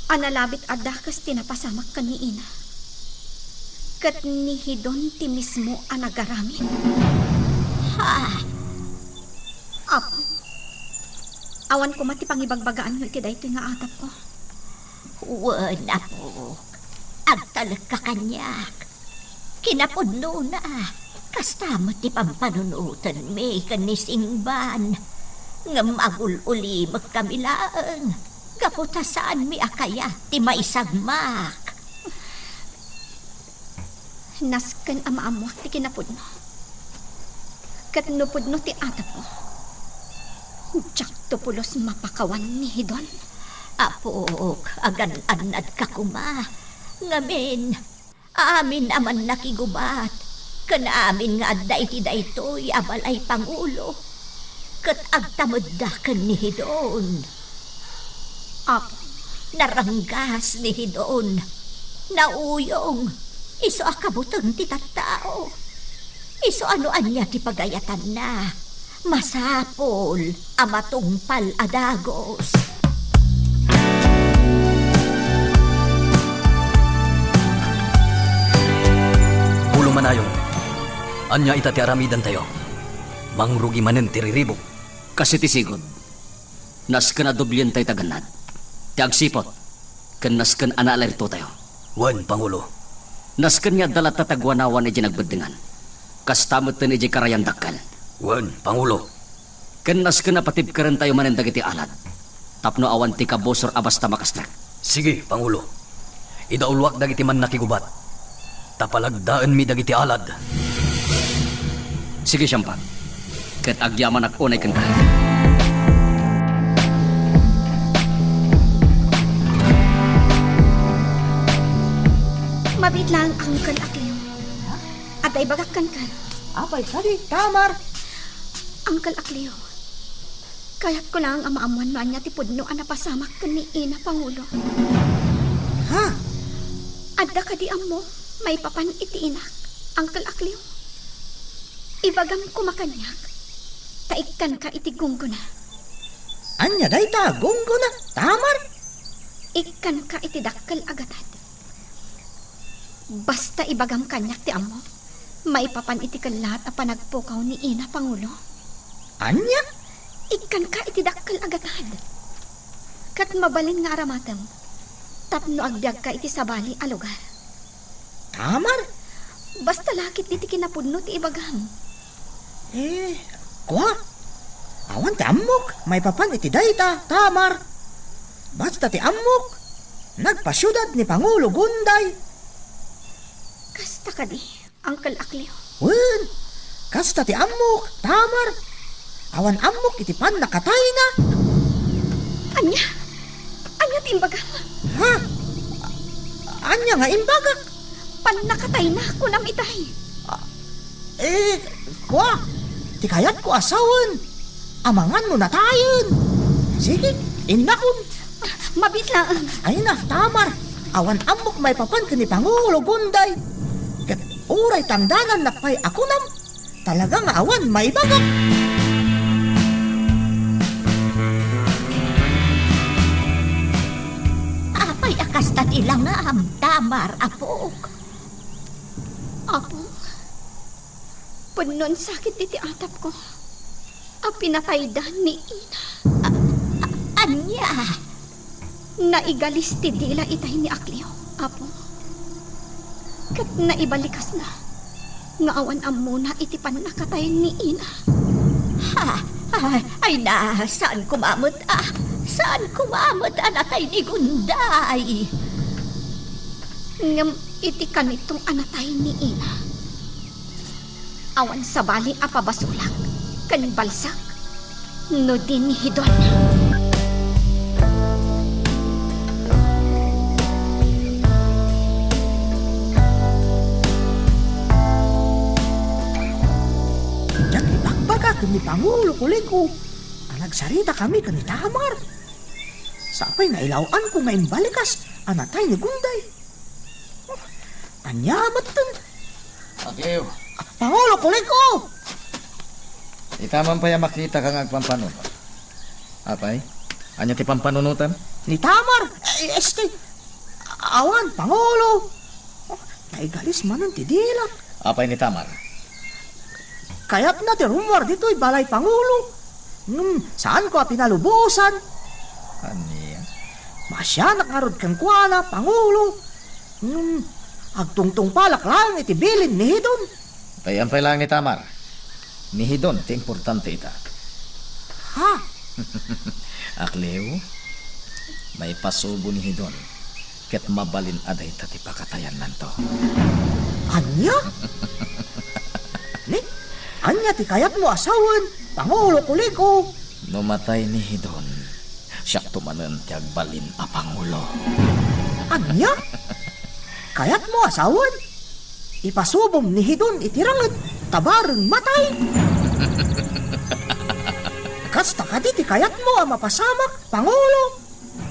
A nalabit a dakes ti napasamak ken ni Ina. Ket ni Hidon ti mismo a nagaramid. Ha? Apong, awan koma ti pangibagbagaanyo iti daytoy nga atapko. Wen, Apo. Agtalekka kaniak. Kinapudnona, kasta met ti pampanunotenmi ken ni Singban. Ngem agul-ulimekkami laeng, gapu ta saanmi a kayat ti maisagmak. Nasken a maammoak ti kinapudno. Ket no pudno ti atapko, diakto pulos mapakawan ni Hidon. Apok, agan-annadka koma. Ngamin, amin a mannakigubat, ken amin nga adda iti daytoy a balay, Pangulo, ket agtamedda ken ni Hidon. Apo, naranggas ni Hidon. Nauyong. Isu a kabuteng ti tattao. Isu a no ania ti pagayatanna, masapul a matungpal a dagus. Pulo Manayon, ania ita ti aramidantayo? Mangrugi manen ti riribuk. Kas iti sigud, nasken a doblientayo ti agannad, ti agsiput, ken nasken a naalertotayo. Wen, Pangulo. Nasken nga adda latta ti aguanawan idiay nagbeddengan. Kasta metten idiay karayandakkel. Wen, Pangulo. Ken nasken a patibkerentayo manen dagiti alad, tapno awan ti kabusor a basta makastrek. Sige, Pangulo. Idauloak dagiti mannakigubat, ta palagdaenmi dagiti alad. Sige, siampak. Ket agyamanak unay kenka. Mabiit laeng, Uncle Akleo. Adda ibagak kenka. Apay kadi, Tamar? Uncle Akleo, kayatko laeng a maammuan no ania ti pudno a napasamak ken ni Ina, Pangulo. Ha? Adda kadi ammo maipapan iti inak, Uncle Akleo? Ibagam koma kaniak, ta ikkanka iti gunggona. Ania dayta a gunggona, Tamar? Ikkanka iti dakkel a gatad. Basta ibagam kaniak ti ammo maipapan iti kellat a panagpukaw ni Ina, Pangulo. Ania? Ikkanka iti dakkel a gatad. Ket mabalin nga aramatem tapno agbiagka iti sabali a lugar. Tamar? Basta la ketdi ti kinapudno ti ibagam. Eh, kua? Awan ti ammok maipapan iti dayta, Tamar. Basta ti ammok, nagpasiudad ni Pangulo Gunday. Kasta kadi, Uncle Akleo? Wen, kasta ti ammok, Tamar. Awan ammok iti pannakatayna. Ania? Ania ti imbagam? Ha? Ania nga imbagak? Pannakatayna, kunam itay. Ah, eh, kua, ti kayatko a sawen, amangan no natayen. Sige, innakon. Ah, mabiit laeng. Ay na, Tamar, awan ammok maipapan ken ni Pangulo Gunday. Ket uray tandanannak pay a kunam, talaga nga awan maibagak. Apay a kasta ti langam, Tamar, apok? Apo, pudno a sakit iti atapko a pinatayda ni Ina. A-, a-, ania? Naigalis ti dila itay ni Akleo, Apo. Ket naibalikasna nga awan ammona iti pannakatay ni Ina. Ha? Ay, ay na, saan koma met a, saan koma met a natay ni Gunday? Ngem iti kanito a natay ni Ina, awan sabali a pabasolak ken balsak no di ni Hidon. Diak ibagbaga ken ni Pangulo Kuliko a nagsaritakami ken ni Tamar. Sapay nailaw-anko nga imbalikas a natay ni Gunday. Ania metten? Akliw. Pangulo, kuliko! Ita man pay a makitaka nga agpampanunot. Apay, ania ti pampanunotam? Ni Tamar, eh, este, awan, Pangulo. Oh, naigalis manen ti dilak. Apay ni Tamar? Kayatna ti rummuar ditoy balay, Pangulo. Ngem, saanko a pinalubosan. Ania? Maasianak ngarud kenkuana, Pangulo. Ngem, agtungtungpalak laeng iti bilin ni Hidon. Tay ampay laeng ni Tamar. Ni Hidon ti importante ita. Ha? Akliw, maipasubo ni Hidon ket mabalin a dayta ti pakatayannanto. Ania? Ni, ania ti kayatmo a sawen, Pangulo Kuliko? No matay ni Hidon, siakto manen ti agbalin a pangulo. Ania? Kayatmo a sawen? Ipasubom ni Hidon iti ranget ta bareng matay? Kasta kadi ti kayatmo a mapasamak, Pangulo?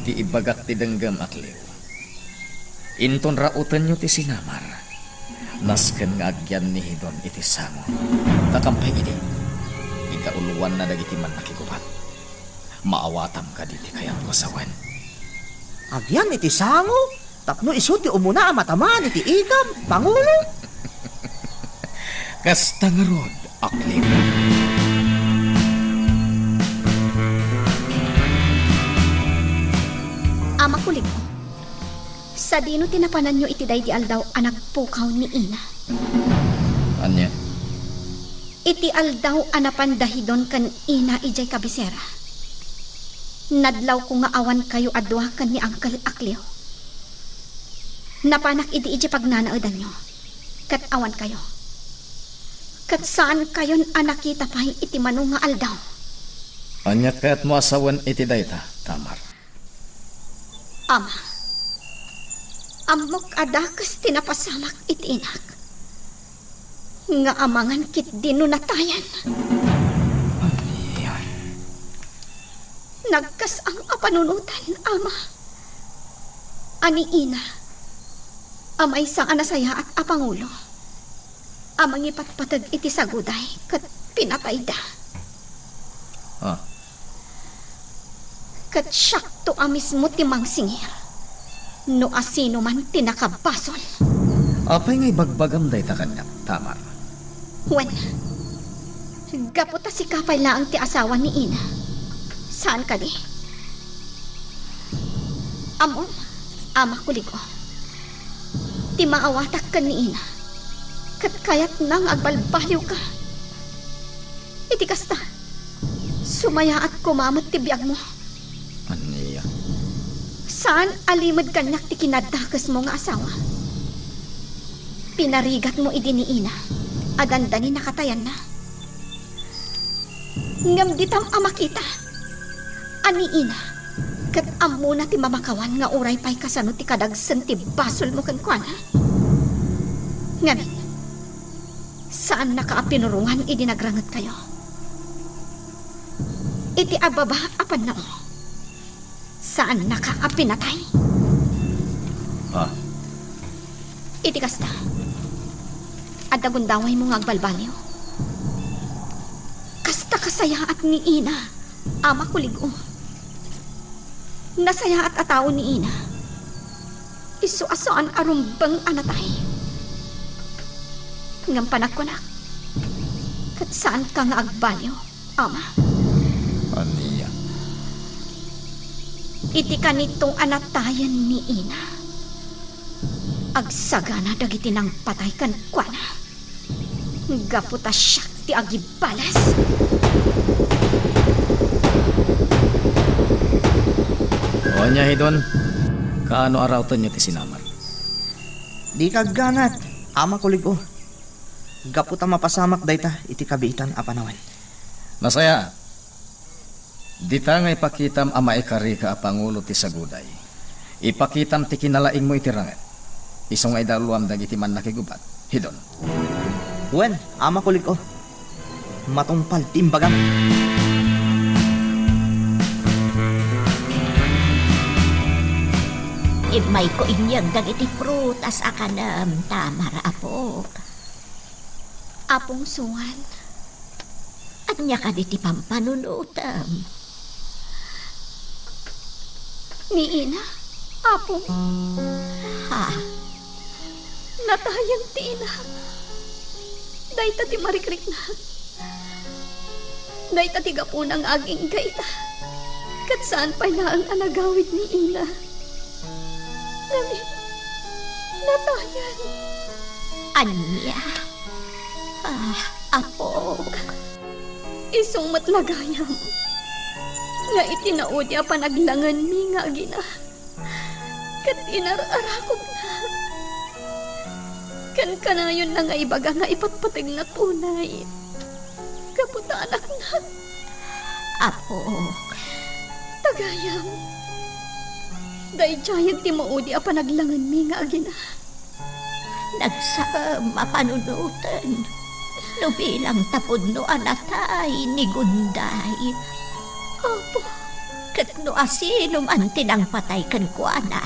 Ti ibagak ti denggem, Akliw. Inton raotenyo ti sinamar, nasken nga agyan ni Hidon iti sango. Ta kampay idi, igauluanna dagiti mannakigubat. Maawatam kadi ti kayatmo a sawen? Agyan iti sango? Tapno isu ti umuna a matamaan iti ikam, Pangulo? Kasta ngarud, Akliw. Ama Kuliko, sadino ti napananyo iti daydi aldaw a nagpukaw ni Ina? Ania? Iti aldaw a napan da Hidon ken Ina idiay kabisera, nadlawko nga awankayo a dua ken ni Uncle Akliw. Napanak idi idiay pagnanaedanyo, ket awankayo. Ket saankayon a nakita pay iti mano nga aldaw. Ania kayatmo a sawen iti dayta, Tamar? Ama, ammok a dakes ti napasamak iti inak nga amangan ketdi no natayan. Ania? Nagkas-am a panunotan, Ama, a ni Ina a maysa a nasayaat a pangulo a mangipatpateg iti saguday ket pinatayda. Ah. Ket siakto a mismo ti mangsingir no asinoman ti nakabasol. Apay nga ibagbagam dayta kaniak, Tamar? Wen, gapu ta sika pay laeng ti asawa ni Ina. Saan kadi? Ammom, Ama Kuliko, ti maawatak ken ni Ina, ket kayatna nga agbalbaliwka. Iti kasta, sumayaat koma met ti biagmo. Ania? Saan a limed kaniak ti kinadakesmo nga asawa. Pinarigatmo idi ni Ina a dandani nakatayanna. Ngem ditam a makita a ni Ina ket ammona ti mamakawan nga uray pay kasano ti kadagsen ti basolmo kenkuana. Ngamin, saannaka a pinuruan idi nagrangetkayo. Iti ababa a pannao, saannaka a pinatay. Ah. Iti kasta, adda gundawaymo nga agbalbaliw. Kasta kasayaat ni Ina, Ama Kuliko. Nasayaat a tao ni Ina. Isu a saan a rumbeng a natay. Ngem panagkunak, ket saanka nga agbaliw, Ama. Ania? Iti kanito a natayen ni Ina, agsagana dagiti nangpatay kenkuana. Gapu ta siak ti agibales. O ania, Hidon, kaano a raotenyo ti sinamar? Dika agganat, Ama Kuliko. Gapu ta mapasamak dayta iti kabiitan a panawen. Nasayaat. Dita nga ipakitam a maikarika a pangulo ti saguday, ipakitam ti kinalaingmo iti ranget. Isu nga idauloam dagiti mannakigubat, Hidon. Wen, Ama Kuliko. Matungpal ti imbagam. Immayko inyeg dagiti prutas a kanem, Tamar, apok. Apong Suan. Ania kadi ti pampanunotem? Ni Ina, Apong. Ha? Natayen ti inak. Dayta ti marikriknak. Dayta ti gapuna nga agingga ita. Ket saan pay laeng a nagawid ni Ina. Ngem, natayen. Ania? Ah, Apok. Isu met la gayam nga iti naudi a panaglangenmi nga agina, ket inar-arakobna. Kankanayonna nga ibaga nga ipatpategnak unay gapu ta anaknak. Apok. Ta gayam, daydiayen ti maudi a panaglangenmi nga agina. Nagsakam a panunoten no bilang ta pudno a natay ni Gunday. Apo. Ket no asino man ti nangpatay kenkuana,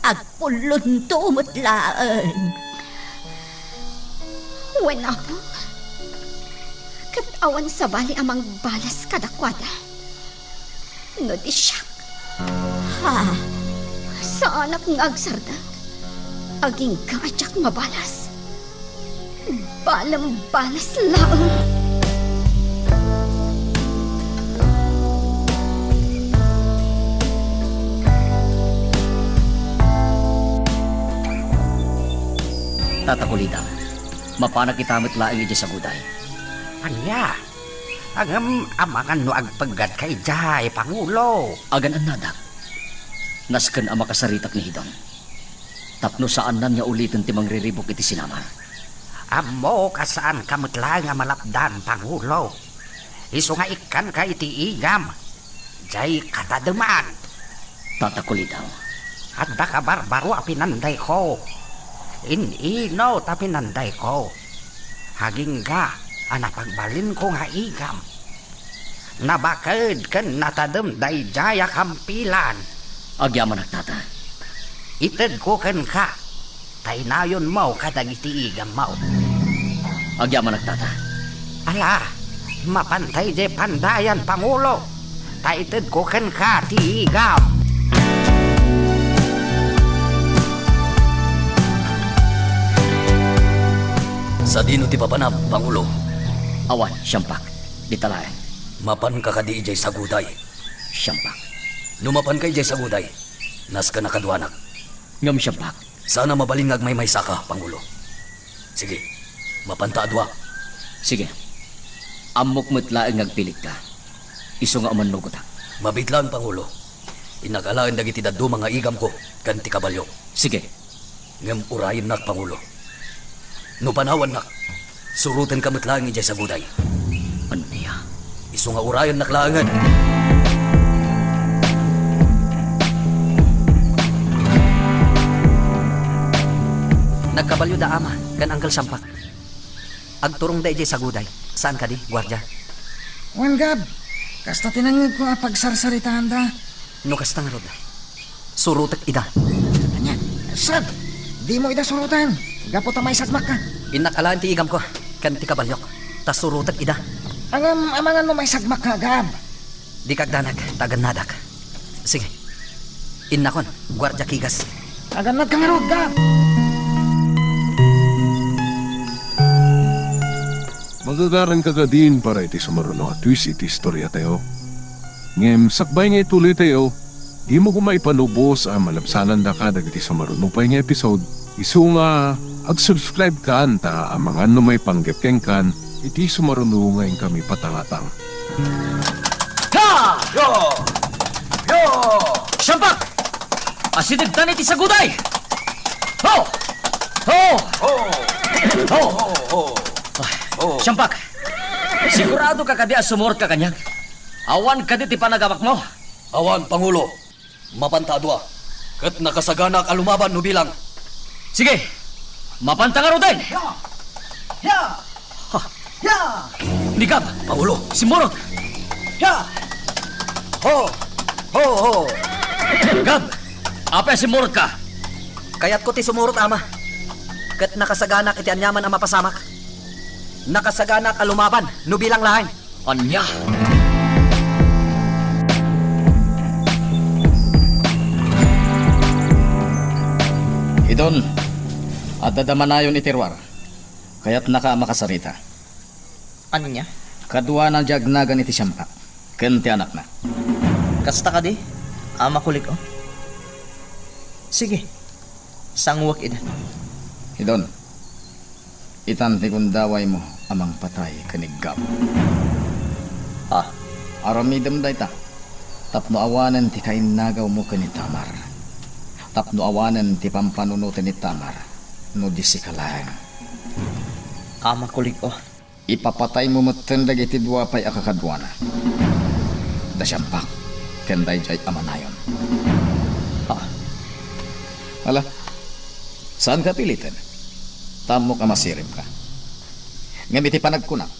agpullonto met laeng. Wen, Apo. Ket awan sabali a mangbalas kadakuada. No di siak. Ha? Saanak nga agsardeng. Agingga a diak mabalas. Balam balas laeng. Tata Kulidang, mapanak ita met laeng idiay saguday. Ania? Ngem amangan no agpeggatka idiay, Pangulo. Agan-annadak. Nasken a makasaritak ni Hidon. Tapno saannan nga uliten ti mangriribuk iti sinamar. Ammok a saanka met laeng a malapdan, Pangulo. Isu nga ikkanka iti igam. Diay katademan. Tata Kulidang. Adda kabarbaro a pinandayko. In-inut a pinandayko. Agingga a napagbalinko nga igam. Nabaked ken natadem daydiay a kampilan. Agyamanak, Tata. Itedko kenka. Taynayonmo kadagiti igammo. Agyamanak, Tata. Ala, mapantay diay pandayan, Pangulo. Ta itedko kenka ti igam. Sadino ti papanam, Pangulo? Awan, siampak. Dita laeng. Mapanka kadi idiay saguday? Siampak. No mapanka idiay saguday, nasken a kaduanak. Ngem siampak. Saan a mabalin nga agmaymaysaka, Pangulo. Sige, mapanta a dua. Sige. Ammok met laeng nga agpilitka. Isu nga umannugotak. Mabiit laeng, Pangulo. Innak alaen dagiti dadduma nga igamko ken ti kabalio. Sige. Ngem urayennak, Pangulo. No panawannak, surotenka met laeng idiay saguday. Ania? Isu nga urayennak laengen. Nagkabalio da Ama ken Angkel Sampak. Agturongda idiay saguday. Saan kadi, guardia? Wen, Gab. Kasta ti nangngegko a pagsarsaritaanda. No kasta ngarud, surotek ida. Ania? Sad, dimo ida suroten. Gapu ta maisagmakka. Innak alaen ti igamko ken ti kabaliok, ta surotek ida. Ngem amangan no maisagmakka, Gab. Dika agdanag, ta agannadak. Sige. Innakon, guardia Kigas. Agannadka ngarud, Gab! Magagaranka kadin para iti sumaruno a twist iti istoriatayo. Ngem sakbay nga ituloytayo, dimo koma ipalubos a malabsanandaka dagiti sumaruno pay nga episode. Isu nga, ag-subscribe kan ta amangan no maipanggep kenkan iti sumaruno nga inkami patangatang. Ha! Yo! Yo! Siampak! Asidegtan iti saguday! Ho! Ho! Ho! Ho! Ho! Ho! Ah, Ho! Siampak! Sigurado ka kadi a sumurot ka kaniak? Awan kadi ti panagabakmo? Awan, Pangulo. Mapanta a dua, ket nakasaganak a lumaban no bilang. Sige, mapanta ngaruden! Ya! Ya! Ha! Ya! Ni Gab! Pangulo! Simmurot! Ya! Ho! Ho, ho! Gab! Apay a simmurot ka? Kayatko ti sumurot, Ama. Ket nakasaganak iti aniaman a mapasamak. Nakasaganak a lumaban, no bilang laeng. Ania? Hidon, adda damanayon iti ruar. Kayatnaka a makasarita. Ania? Kaduana diay agnagan iti siampak ken ti anakna. Kasta kadi, Ama Kulik-o? Sige, sanguek ida. Hidon, itan ti gundawaymo a mangpatay ken ni Gab. Ha? Aramidem dayta tapno awanen ti kainnagawmo ken ni Tamar, tapno awanen ti pampanunoten ni Tamar no di sika laeng. Ama Kulik-o. Ipapataymo metten dagiti dua pay a kakaduana, da siampak ken daydiay a manayon. Ha? Ala, saanka a piliten. Ta ammok a masiribka. Ngem iti panagkunak,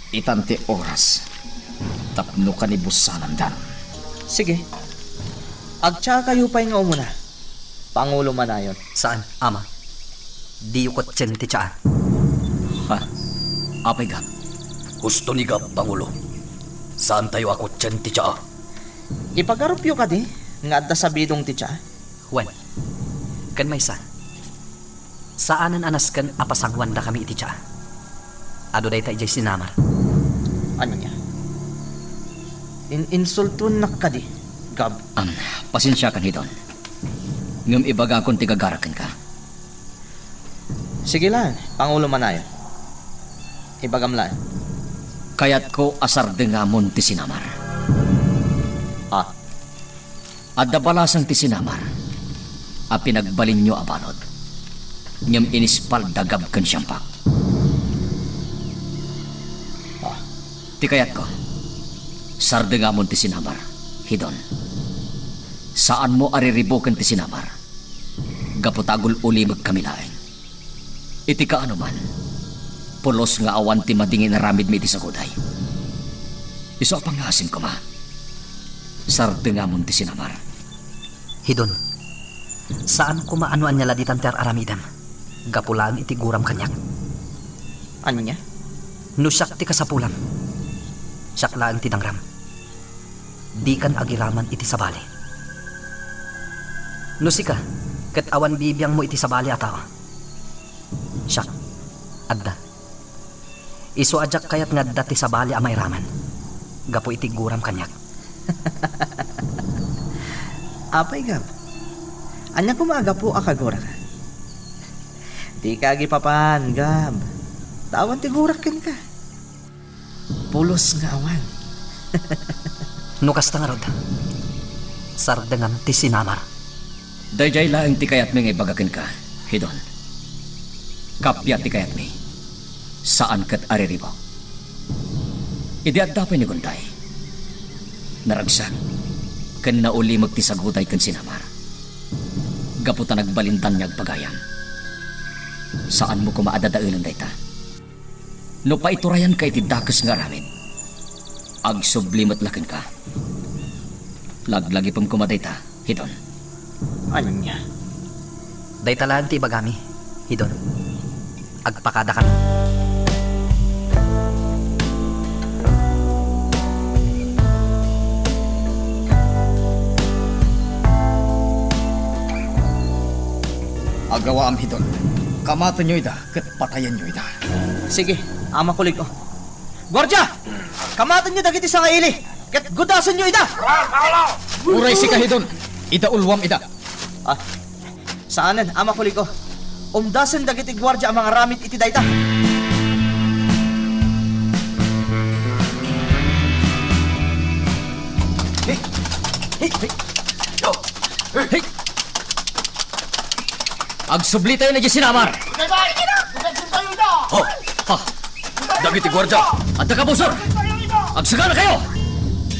itan ti oras tapno kanibusanandan. Sige. Agtiakayo pay nga umuna, Pangulo Manayon. Saan, Ama. Diyo kuttien ti tiaan. Ha? Apay, Gab? Husto ni Gab, Pangulo. Saantayo a kuttien ti tiaa. Ipagarupyo kadi nga adda sabidong ti tiaa? Wen. Ken maysa, saanen a nasken a pasanguandakami iti tiaa. Adu dayta idiay sinamar. Ania? In-, insultoennak kadi, Gab? Am, pasensiakan, Hidon. Ngem ibagakon ti gagarak kenka. Sige laeng, Pangulo Manayon. Ibagam laeng. Kayatko a sardengamon ti sinamar. Ah. Adda balasang ti sinamar a pinagbalinyo a balud, ngem inispal da Gab ken siampak. Ah. Ti kayatko, sardengamon ti sinamar, Hidon. Saanmo a riribuken ti sinamar, gapu ta agul-ulimekkami laeng. Iti kaano man, pulos nga awan ti madingin aramidmi iti saguday. Isu a pangngaasim koma, sardengamon ti sinamar. Hidon, saan koma a no ania la ditan ti ar-aramidem, gapu laeng iti guram kaniak. Ania? No siak ti kasapulam, siak laeng ti nangram. Dikan agiraman iti sabali. No sika, ket awan bibiangmo iti sabali a tao. Siak, adda. Isu a diak kayat nga adda ti sabali a mairaman, gapu iti guram kaniak. Apay, Gab? Ania koma a gapu a kaguraka? Dika agipapan, Gab. Ta awan ti gurak kenka. Pulos nga awan. No kasta ngarud, sardengam ti sinamar. Daydiay laeng ti kayatmi nga ibaga kenka, Hidon. Kappia ti kayatmi, saan ket a riribuk. Idi adda pay ni Gunday, naragsak ken naulimek ti saguday ken sinamar, gapu ta nagbalindan nga agpagayam. Saanmo koma a dadaelen dayta. No paiturayanka iti dakes nga aramid, agsubli met la kenka. Laglagipem koma dayta, Hidon. Ania? Dayta laeng ti ibagami, Hidon. Agpakadakami. Agawaam, Hidon. Kamatenyo ida ket patayenyo ida. Sige, Ama Kulik-o. Guardia! Kamatenyo dagiti sangaili, ket gudasenyo ida! Uray sika, Hidon. Ida, ulwam ida. Ah, saanen, Ama Kulik-o. Umdasen dagiti guardia a mangaramid iti dayta. Hey! Hey! Hey! Hey! Agsublitayo na diay sinamar. Oh, ha. Dagiti guardia, adda kabusor. Agsaganakayo.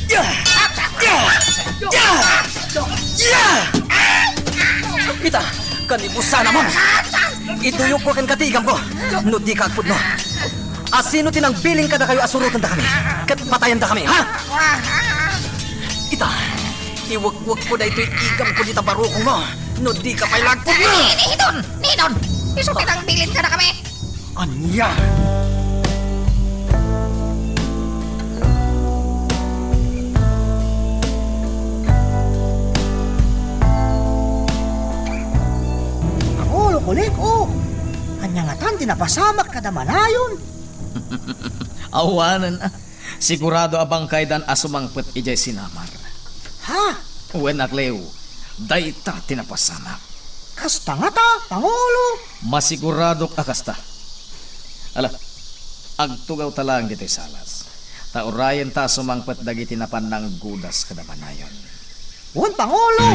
Ya! Ya! Ya! Ya! Ita, kanibusanamon. Iduyokko kenka ti igamko, no dika agpudno. Asino ti nangbilin kadakayo a surotendakami ket patayendakami, ha? Ita, iwekwekko daytoy igamko dita barukongmo, no dika pay la agpudno. Ni, ni Hidon! Ni Hidon! Isu ti nangbilin kadakami! Ania? Pangulo, kulik-o. Ania ngatan ti napasamak kada manayon? Awanen, ah. Sigurado a bangkaydan a sumangpet idiay sinamar. Ha? Wen, Akliw, dayta ti napasamak. Kasta ngata, Pangulo? Masiguradok a kasta. Ala, agtugawta laeng ditoy salas, ta urayenta a sumangpet dagiti napan nanggudas kada manayon. Wen, Pangulo!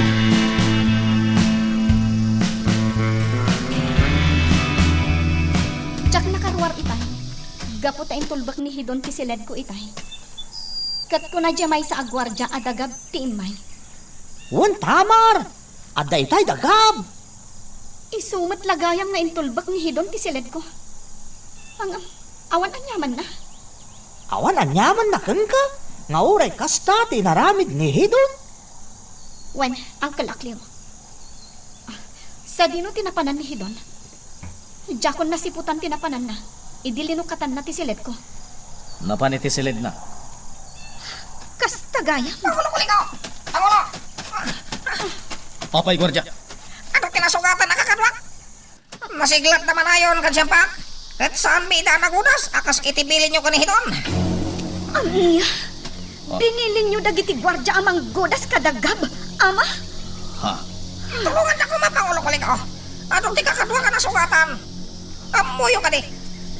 Diak nakaruar itay, gapu ta intulbek ni Hidon ti siledko itay. Ket kuna diay maysa a guardia a dagab ti immay. Wen, Tamar! Adda itay dagab! Isu met la gayam nga intulbek ni Hidon ti siledko. Ang, awan aniamanna? Awan aniamanna kenka nga uray kasta ti inaramid ni Hidon? Wen, Uncle Akliw. Sadino ti napanan ni Hidon? Diakon nasiputan ti napananna idi linukatanna ti siledko. Napan iti siledna. Kasta gayam. Pangulo, kulik-o! Pangulo! Apay, guardia? Adu ti nasugatan a kakaduak. Nasiglat da manayon kad siampak, ket saanmi ida a nagudas a kas iti bilinyo ken ni Hidon. Ania? Ah. Binilinyo dagiti guardia a manggudas kada gab, Ama? Ha? Tulongannak koma, Pangulo, kulik-o. Adu ti kakaduak a nasugatan. Ammoyo kadi,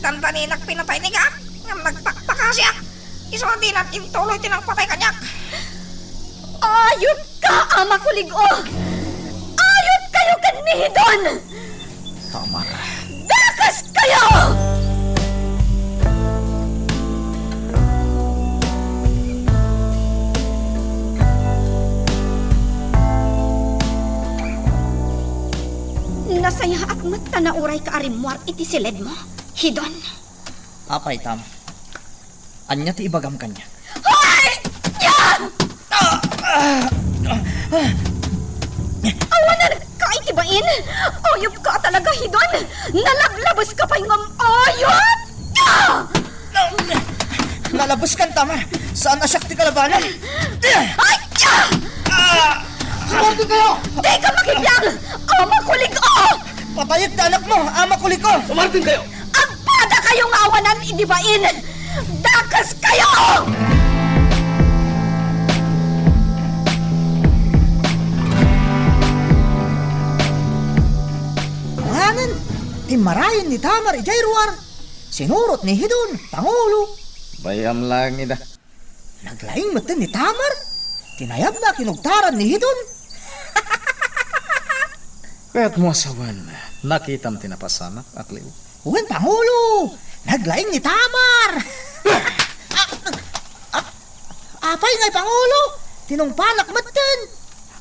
dandaninak pinatay ni Gab ngem nagpakpakasiak. Isu a dinak intuloy ti nangpatay kaniak. Ayupka, Ama, kulik-o! Ayupkayo ken ni Hidon! Tamar. Dakaskayo! Nasayaat met ta naurayka a rimmuar iti siledmo, Hidon. Apay, Tamar? Ania ti ibagam kaniak? Hoy! Ya! Awanan ka iti bain! Ayupka talaga, Hidon! Nalablabeska pay ngem ayupka! Nalabeskan, Tamar! Saan a siak ti kalabanan! Ay! Ya! Sumurot kayo! Dika makibiang! Ama, kulik-o! Patayek ti anakmo, Ama, kulik-o! Sumurot kayo! Agpadakayo nga awanan idi bain! Dakaskayo! Awanen, timmarayen ni Tamar idiay ruar. Sinurot ni Hidon, Pangulo. Bay-am laeng ida. Naglaing metten ni Tamar. Tinayabna a kinugtaran ni Hidon. Kayatmo a sawen, nakitam ti napasamak, Akliw? Wen, Pangulo! Naglaing ni Tamar! Ah, ah, apay ngay, Pangulo? Tinungpanak metten.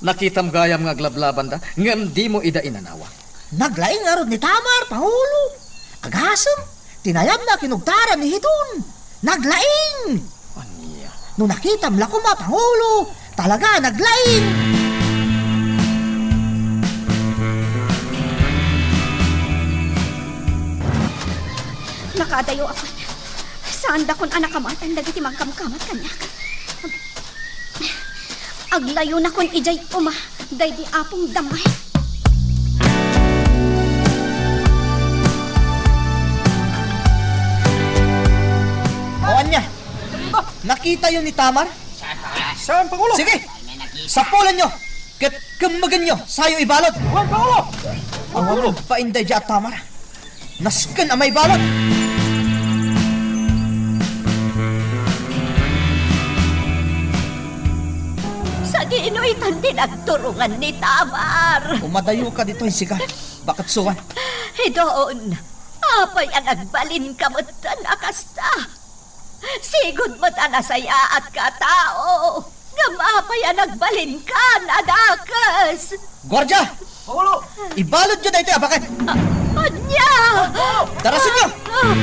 Nakitam gayam nga aglablabanda, ngem dimo ida inanawa. Naglaing ngarud ni Tamar, Pangulo. Agasem, tinayabna a kinugtaran ni Hidon. Naglaing! Ania? No nakitam la koma, Pangulo, talaga a naglaing! Nakaadayo a kwan. Saandakon a nakamatan dagiti mangkamkamat kaniak. Aglayonakon idiay uma daydi apong damay. O ania? Nakitayo ni Tamar? Saan, Pangulo? Sige! Sapulenyo! Ket kemmegenyo, sayo ibalud! Wen, Pangulo! Awan pa inday dia a Tamar. Nasken a maibalud! Sadino itan ti nagturongan ni Tamar? Umadayoka ditoy, sigar. Baket suan. Hidon, apay a nagbalinka metten a kasta? Sigud met a nasayaatka a tao, ngem apay a nagbalinkan a dakes? Guardia! Pangulo! Ibaludyo daytoy a baket! A-, ania? Darasenyo! Ah!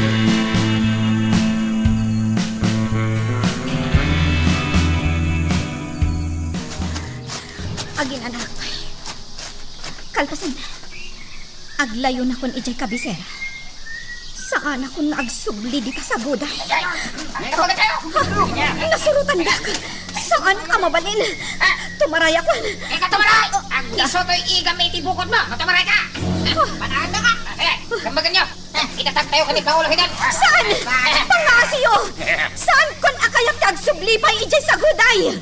Aginanak pay. Kalpasan, aglayonakon idiay kabisera. Sa Anakon nga agsubli dita saguday. Ay, kapagod tayo! Nasurotandak. Saan a mabalin. Tumaray akon. Ika tumaray! Agdaso toy igam iti bukod mo. Matumaray ka! Panaanda ka! Eh, kambagan nyo! Itatag tayo kani Paolo hidan. Saan? Pangasiyo! Saan kon a kayat ti agsubli pay idiay saguday?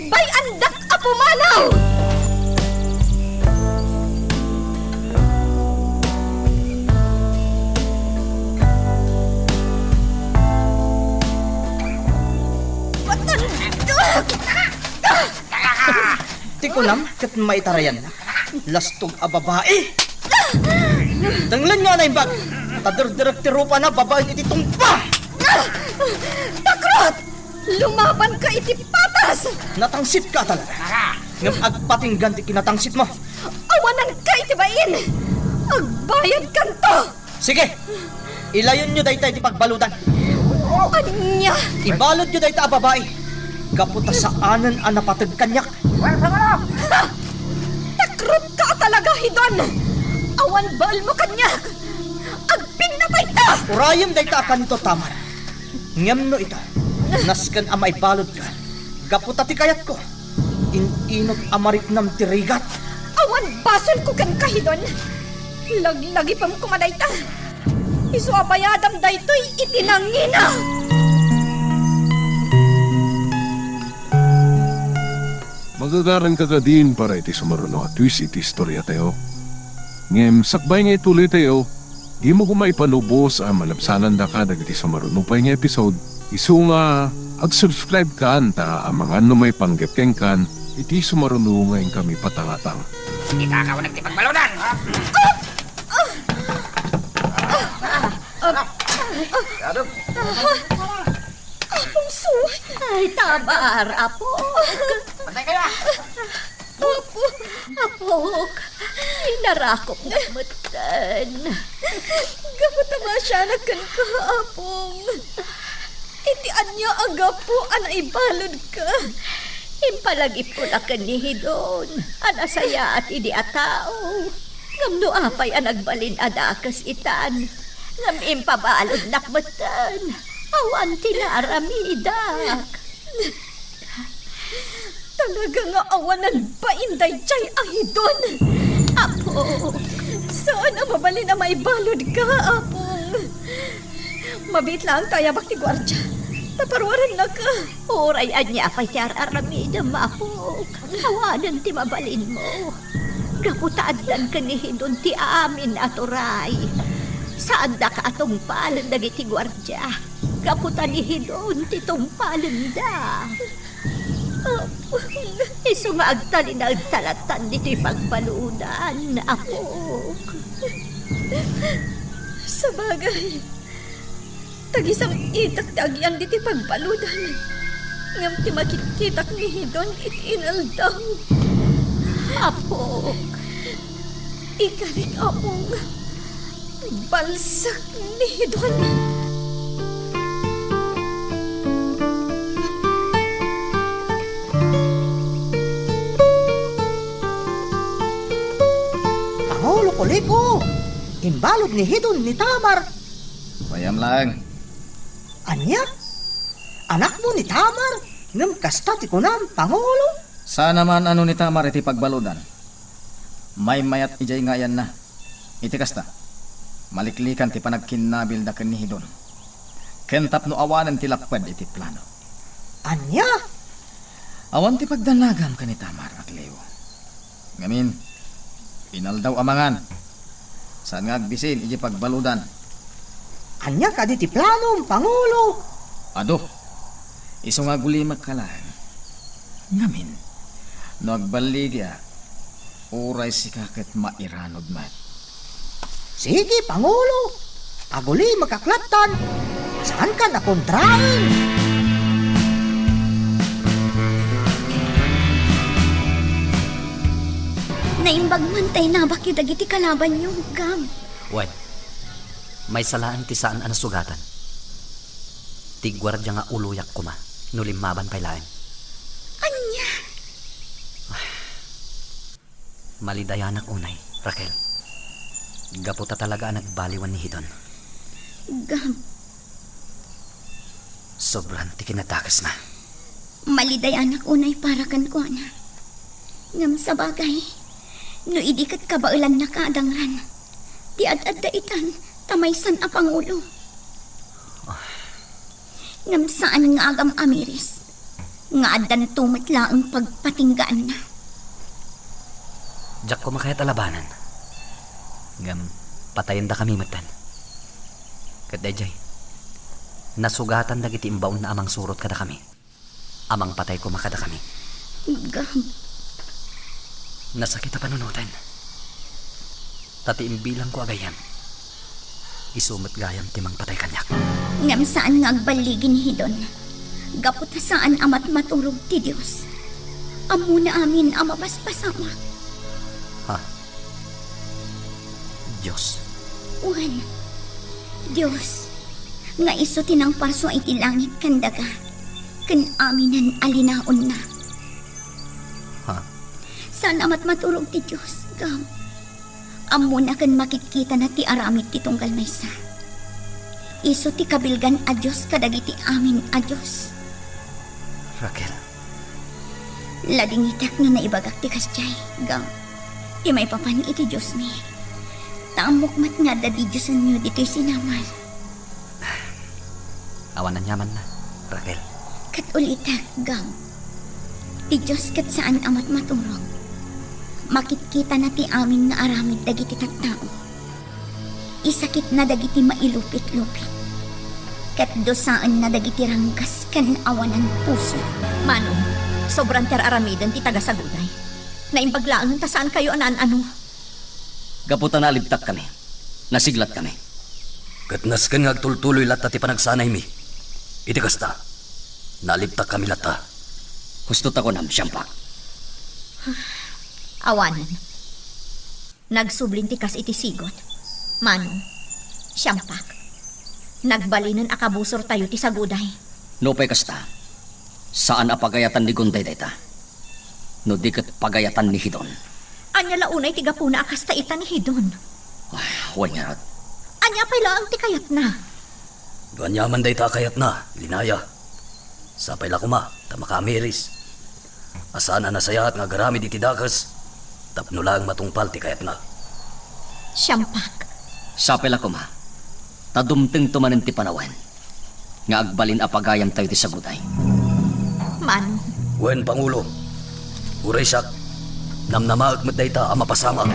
Bay-andak a pumanaw! Patandak! Ti kunam ket maitarayanna. Lastog a babai! Denglenyo a naimbag! Ta derderek ti rupana babaen iti tungpa! Takrot! Lumabanka iti patas! Natangsitka talaga. Ngem agpatinggan ti kinatangsitmo. Awananka iti bain! Agbayadkanto! Sige! Ilayonyo dayta iti pagbaludan. Ania? Ibaludyo dayta a babai. Gapu ta saanen a napateg kaniak. Ha! Takrotka a talaga, Hidon! Awan baelmo kaniak! Agpinnatayta! Urayem dayta a kanito, Tamar. Ngem no ita, nasken a maibaludka, gapu ta ti kayatko, in-inot a mariknam ti rigat. Awan basolko kenka, Hidon. Laglagipem koma dayta. Isu a bayadam daytoy iti nangina. Magagaranka kadin para iti sumaruno a twist iti istoriatayo. Ngem sakbay nga ituloytayo, dimo koma ipanubos a malabsanandaka dagiti sumaruno pay nga episode, isu nga ag-subscribe kan ta amangan no maipanggep kenkan iti sumaruno nga inkami patangatang. Itakaw nagti pagbaludan! Apong Suay! Ay, Tamar, Apok! Patay kayo, ah! Apo, Apok, inarakop na metten. Gapu ta maasianak kenka, Apong. Iti ania a gapu a naibaludka? Impalagipko la ken ni Hidon a nasayaat idi a tao. Ngem no apay a nagbalin a dakes itan, ngem impabaludnak metten, awan ti naaramidak. Talaga nga awanan bain daydiay a Hidon. Apo. Saan a mabalin a maibaludka, Apong. Mabiit laeng ta ayabak ti guardia. Ta paruarennaka. Uray ania pay ti ar-aramidem, Apok, awanen ti mabalinmo. Gapu ta addan ken ni Hidon ti amin a turay. Saandak a tungpalen dagiti guardia. Gapu ta ni Hidon ti tungpalenda. Apong. Isu nga agtalinaedta lattan ditoy pagbaludan, Apok. Sabagay, tagisam-itak ti agyang ditoy pagbaludan. Ngem ti makitkitak ni Hidon iti inaldaw. Apok. Ikarik, Apong. Balsek ni Hidon. Pangulo Kuliko, imbalud ni Hidon ni Tamar. Payam laeng. Ania? Anakmo ni Tamar? Ngem kasta ti kunam, Pangulo? Saan a maan-ano ni Tamar iti pagbaludan. Maymayat idiay nga ayanna. Iti kasta, maliklikan ti panagkinnabilda ken ni Hidon. Ken tapno awanen ti lapped iti plano. Ania? Awan ti pagdannagam ken ni Tamar, Akleo. Ngamin, inaldaw a mangan. Saan nga agbisin iti pagbaludan. Ania kadi ti planom, Pangulo? Adu, isu nga agulimek ka laeng. Ngamin, no agballigiak, uray sika ket mairanod met. Sige, Pangulo. Agulimekak lattan. Saankan a kontraen. Naimbag man ta inabakyo dagiti kalabanyo, Gab. Wen, maysa laeng ti saan a nasugatan. Ti guardia nga uloyak koma no limmaban pay laeng. Ania? Malidayanak unay, Raquel. Gapu ta talaga a nagbaliwan ni Hidon. Gab. Sobran ti kinadakesna. Malidayanak unay para kenkuana. Ngem sabagay, no idi ket kabaelannaka a dangran, ti ad-adda itan ta maysan a pangulo. Ngem saan nga agam-amiris nga addanto met laeng pagpatinggaanna. Diak koma kayat a labanen. Ngem patayendakami metten. Ket daydiay, nasugatan dagiti imbaonna a mangsurot kadakami, a mangpatay koma kadakami. Gab. Nasakit a panunoten. Ta ti imbilangko a gayyem, isu met gayam ti mangpatay kaniak. Ngem saan nga agballigi ni Hidon, gapu ta saan a matmaturog ti Dios. Ammona amin a mapaspasamak. Ha? Dios? Wen, Dios, nga isu ti nangparsua iti langit ken daga, ken aminen a linaonna. Ha? Saan a matmaturog ti Dios, Gab. Ammona ken makitkitana ti aramid ti tunggal maysa. Isu ti kabilgan a Dios kadagiti amin a dios. Raquel. Ladingitek no naibagak ti kasdiay, Gab. Ti maipapan iti diosmi. Ta ammok met nga adda didiosenyo ditoy sinamar. Awan aniamanna, Raquel. Ket ulitek, Gab. Ti Dios ket saan a matmaturog. Makitkitana ti amin nga aramid dagiti tattao. Isakitna dagiti mailupit-lupit. Ket dusaenna dagiti ranggas ken awanan puso. Manong, sobran ti ar-aramiden ti taga-Saguday. Naimbag laengen ta saankayo a naan-ano. Gapu ta nalibtakkami, nasiglatkami. Ket nasken nga agtultuloy latta ti panagsanaymi. Iti kasta, nalibtakkami latta. Husto ta kunam, Siampak. Awanen. Nagsublin ti kas iti sigot. Manong, Siampak, nagbalinen a kabusortayo ti Saguday. Nupay kasta, saan a pagayatan ni Gunday dayta. No di ket pagayatan ni Hidon. Ania la unay ti gapuna a kasta ita ni Hidon? Ay, wen ngarud. Ania pay laeng ti kayatna? No aniaman dayta a kayatna, linaya. Sapay la koma ta makaamiris. A saan a nasayaat nga agaramid iti dakes tapno laeng matungpal ti kayatna. Siampak. Sapay la koma ta dumtengto manen ti panawen nga agbalin a pagayamtayo ti Saguday. Manong. Wen, Pangulo. Uray siak, namnamaek met dayta a mapasamak.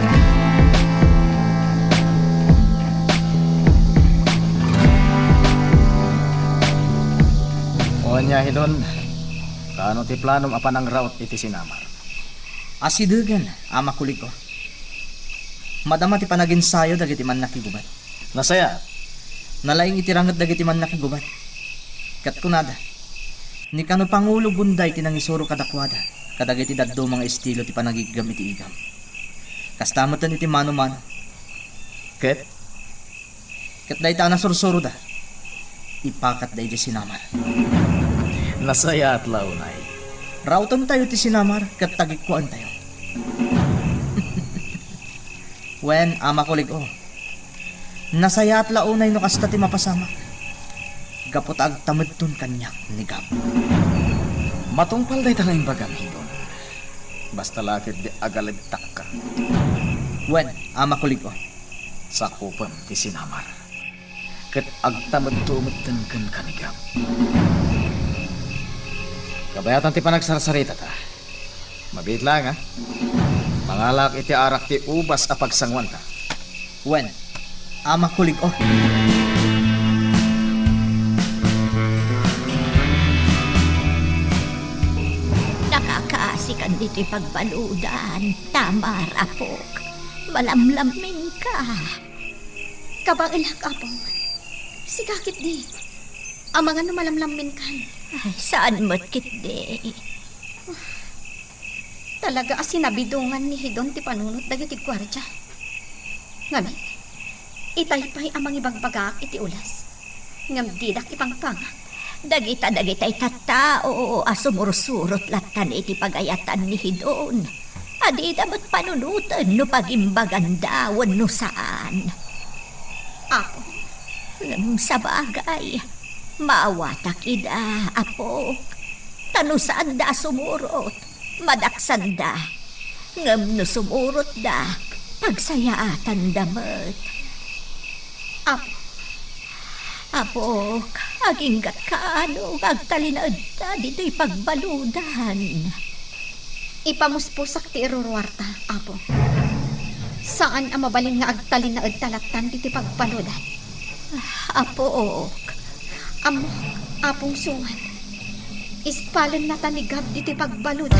O ania, Hidon, kaano ti planom a panangraot iti sinamar? Asidegen, Ama Kulig-o. Madama ti panaginsayo dagiti mannakigubat. Nasayaat. Nalaing iti ranget dagiti mannakigubat. Ket kunada, ni kano Pangulo Gunday ti nangisuro kadakuada kadagiti dadduma nga estilo ti panagiggam iti igam. Kasta metten iti mano-mano. Ket? Ket dayta a nasursuroda, ipakatda idiay sinamar. Nasayaat la unay. Raotentayo ti sinamar ket tagikkuaentayo. Wen, Ama Kulig-o. Nasayaat la unay no kasta ti mapasamak. Gapu ta agtamedton kaniak ni Gab. Matungpal dayta nga imbagam, Hidon. Basta la ketdi agalebtakka. Wen, Ama Kulig-o. Sakupem ti sinamar. Ket agtamedto metten kenka ni Gab. Kabayatan ti panagsarsaritata. Mabiit laeng, a. Mangalaak iti arak ti ubas a pagsanguanta. Wen, Ama Kulig-o. Nakakaasikan ditoy pagbaludan, Tamar, apok. Malamlamminka. Kabaelak, Apong. Sika ketdi. Amangan no malamlamminkan. Ay, saan met ketdi? Talaga a sinabidongan ni Hidon ti panunot dagiti guardia. Ngamin, itay pay a mangibagbagaak iti ules, ngem didak ipangpang. Dagita dagitay tattao a sumursurot lattan iti pagayatan ni Hidon. A dida met panunoten no pagimbaganda wenno saan. Apo, Ngem sabagay, maawatak ida, apok. Ta no saanda a sumurot, madaksanda. Ngem no sumurotda, pagsayaatanda met. Apo. Apok, aginggat kaano nga agtalinaedta ditoy pagbaludan? Ipamuspusak ti iruruarta, Apo. Saan a mabalin nga agtalinaedta lattan ditoy pagbaludan. Apok. Ammok, Apong Suan. Ispalennata ni Gab ditoy pagbaludan.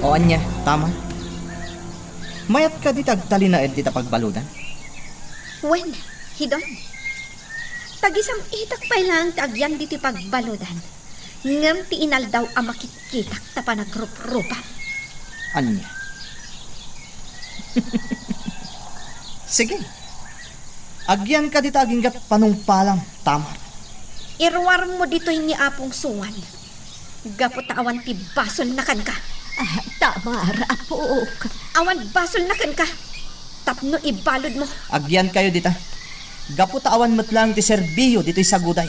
O ania, Tamar? Mayat kadi ti agtalinaed dita pagbaludan? Wen, Hidon. Tagisam-itak pay laeng ti agyan ditoy pagbaludan. Ngem ti inaldaw a makitkitak ta panagruprupa. Ania? Sige. Agyan kadi ta aginggat panungpalam, Tamar. Iruarmo ditoy ni Apong Suan. Gapu ta awan ti basolna kenka. Ah, Tamar, apok. Awan basolna kenka. Tapno ibaludmo. Agyankayo dita. Gapu ta awan met laeng ti serbiyo ditoy saguday.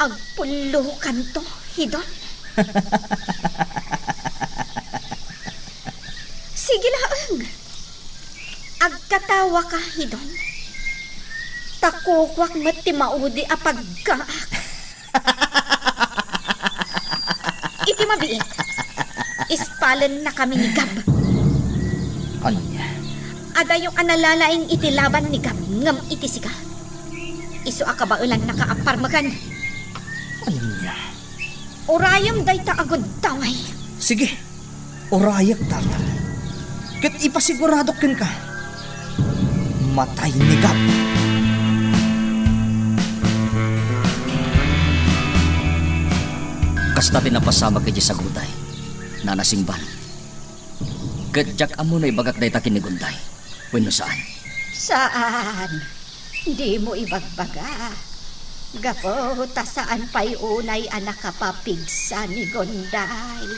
Agpullokanto, Hidon. Sige laeng. Agkatawaka, Hidon. Ta kukuak met ti maudi a paggaak. Iti mabiit, ispalennakami ni Gab. Ania? Adayo a nalalaing iti laban ni Gab ngem iti sika. Isu a kabaelannaka a parmeken. Ania? Urayem dayta a gundaway. Sige. Urayek, Tamar. Ket ipasiguradok kenka, matay ni Gab. Kasta ti napasamak iti saguday, Nana Singban. Ket diak ammo no ibagak dayta ken ni Gunday wenno saan. Saan. Dimo ibagbaga. Gapu ta saan pay unay a nakapapigsa ni Gunday.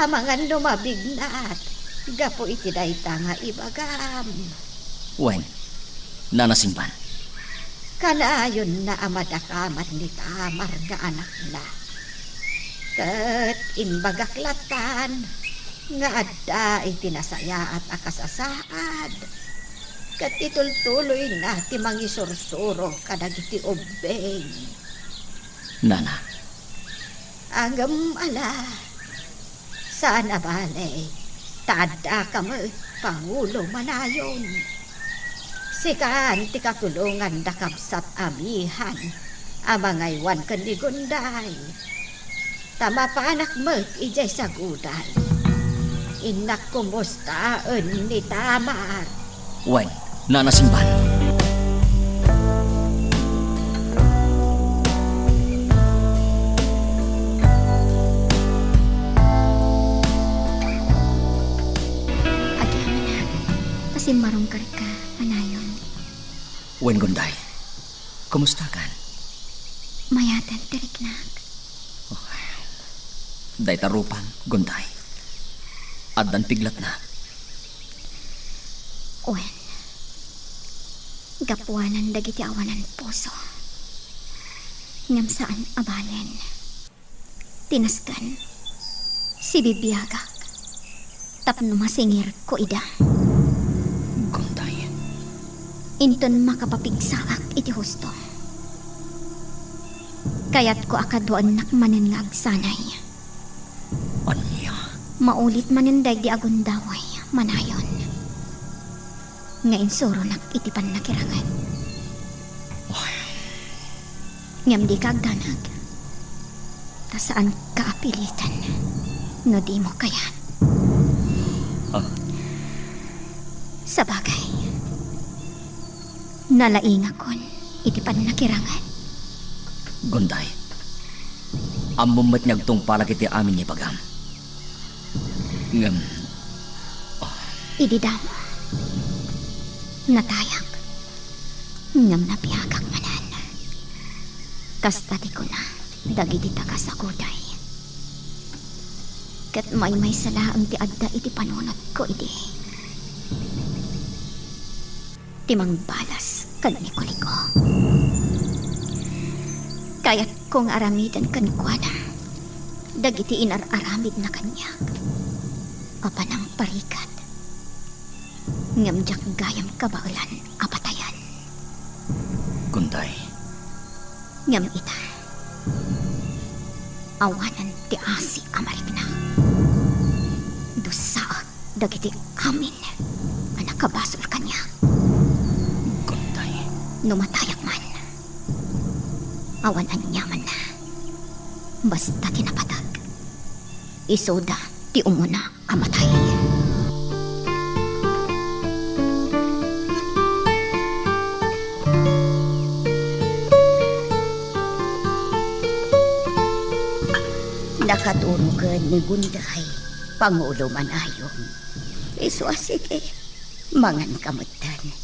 Amangan no mabignat gapu iti dayta nga ibagam. Wen, Nana Singban. Kanayonna a madakamat ni Tamar nga anakna. Ket imbagak lattan nga adda iti nasayaat a kasasaad, ket itultuloyna ti mangisursuro kadagiti ubbing. Nana. Ngem ala, saan a bale, ta addaka met, Pangulo Manayon. Sikan ti katulongan da kabsat amihan a mangaywan ken ni Gunday. Ta mapanak met idiay saguday. Innak kumustaen ni Tamar. Wen, Nana Singban. Agyamanak, ta simmarong ka rika, Manayon. Wen, Gunday. Kumustakan? Mayaten ti riknak. Oh, dayta rupam, Gunday. Addan piglatna. Wen, gapuanan dagiti awanan puso. Ngem saan a balen. Ti nasken, sibibiagak tapno masingirko ida. Gunday. Inton makapapigsaak iti husto, kayatko a kaduaennak manen nga agsanay. Ania? Maulit manen daydi a gundaway, Manayon, nga insuronak iti pannakiranged. Ay. Ngem dika agdanag, ta saanka a piliten no dimo kayat. Ah. Sabagay, nalaingakon iti pannakiranged. Gunday, ammom met nga agtungpalak iti amin nga ibagam. Ngem, ah. Idi damo, natayak, ngem nabiagak manen. Kasta ti kuna, dagiti taga-Sakuday. Ket maymaysa laeng ti adda iti panunotko idi. Ti mangbalas ken ni Kuliko. Kayatko nga aramiden kenkuana dagiti inar-aramidna kaniak a panangparigat. Ngem diak gayam kabaelan a patayen. Gunday. Ngem ita, awanen ti asi a mariknak. Dusaek dagiti amin a nakabasol kaniak. Gunday. No matayak man, awan aniamanna. Basta ti napateg, isuda ti umuna a matay. Nakatunoken ni Gunday, Pangulo Manayong. Isu a sige, manganka metten.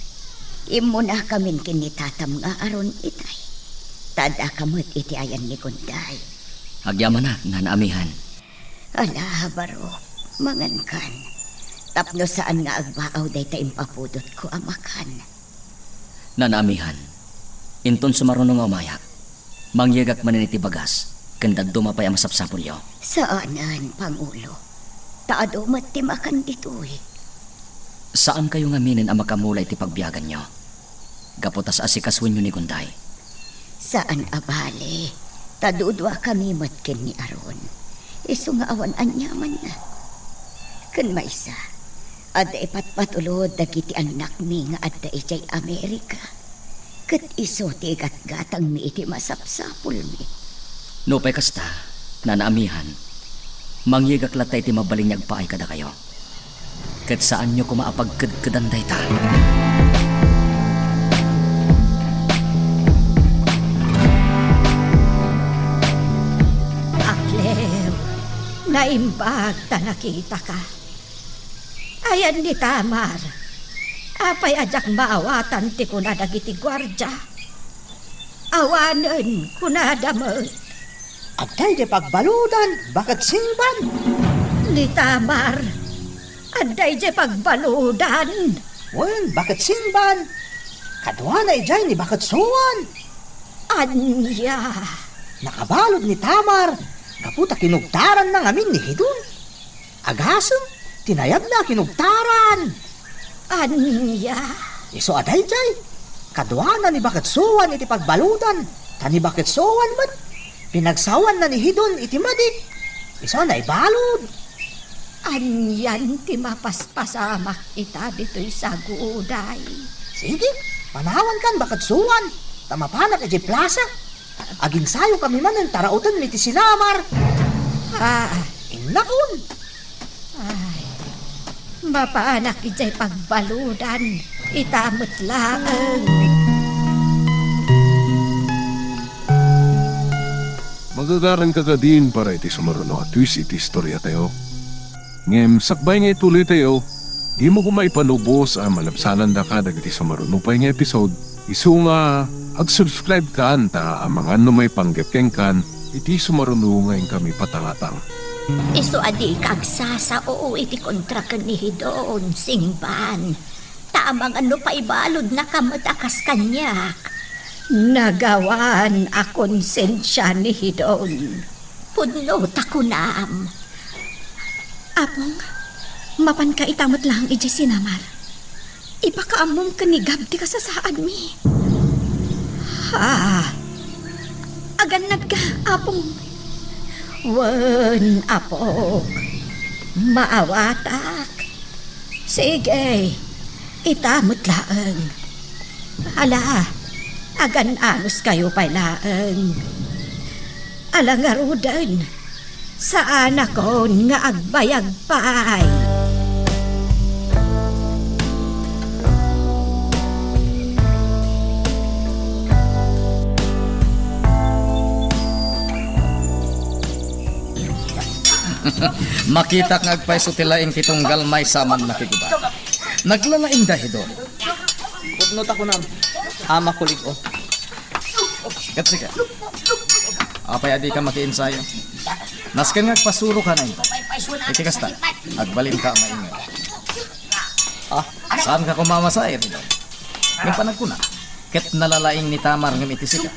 Immunakamin ken ni tatam nga Aron itay. Ta addaka met iti ayan ni Gunday. Agyamanak, Nana Amihan. Ala, barok, mangankan. Tapno saan nga agbaaw dayta impapudotko a makan. Nana Amihan, inton sumaruno nga umayak, mangyegak manen iti bagas, ken dadduma pay a masapsapulyo. Saanen, Pangulo. Ta adu met ti makan ditoy. Saankayo ngaminen a makamula iti pagbiaganyo, gapu ta saasikasuenyo ni Gunday. Saan a bale, ta duduakami met ken ni Aron. Isu nga awan aniamanna. Ken maysa, adda ipatpatulod dagiti annakmi nga adda idiay Amerika. Ket isu ti igatgatangmi iti masapsapulmi. Nupay kasta, Nana Amihan, mangyegak latta iti mabalin nga agpaay kadakayo. Ket saanyo koma a pagkedkedan dayta. Aklem, naimbag ta nakitaka. Ayan ni Tamar. Apay a diak maawatan ti kuna dagiti guardia? Awanen, kunada met. Adda idiay pagbaludan, baket singban. Ni Tamar, adda idiay pagbaludan. Wen, baket singban. Kaduana idiay ni baket suan. Ania? Nakabalud ni Tamar, gapu ta kinugtaranna ngamin ni Hidon. Agasem, ti nayabna a kinugtaran. Ania? Isu a daydiay, kaduana ni baket suan iti pagbaludan, ta ni baket suan met, pinagsawanna ni Hidon iti madi. Isu a naibalud. Anian ti mapaspasamak ita ditoy saguday? Sige, panawankan baket suan, ta mapanak idiay plasa. Aginsayokami manen ta rauten mi ti sinamar. Ah. Innakon. Ay, mapanak idiay pagbaludan, ita met laeng. Magagaranka kadin para iti sumaruno a twist iti istoriatayo. Ngem sakbay nga ituloytayo, dimo koma ipanubos a malabsanandaka dagiti sumaruno pay nga episode. Isu nga, ag-subscribe kan ta amangan no maipanggep kenkan iti sumaruno nga inkami patangatang. Isu a dika agsasao iti kontra ken ni Hidon, singban. Ta amangan no paibaludnaka met a kas kaniak. Nagawan a konsensia ni Hidon. Pudno ta kunam. Apong, mapanka ita met laeng idiay sinamar. Ipakaammom ken ni Gab ti kasasaadmi. Ha? Agannadka, Apong? Wen, Apok. Maawatak. Sige, ita met laeng. Ala, agan-anuskayo pay laeng. Ala ngaruden, saanakon nga agbayag pay. Makitak nga agpayso ti laing ti tunggal maysa man nakigubat. Naglalaing da Hidon. Pudno ta kunam. Ama kulik, oh. Ket sika. Apay a dika makiensayo? Nasken nga agpasuroka na ita. Iti kasta, agbalinka a mainged. Ah, saanka koma a masair, Didon? Ngem panagkuna, ket nalalaing ni Tamar ngem iti sika.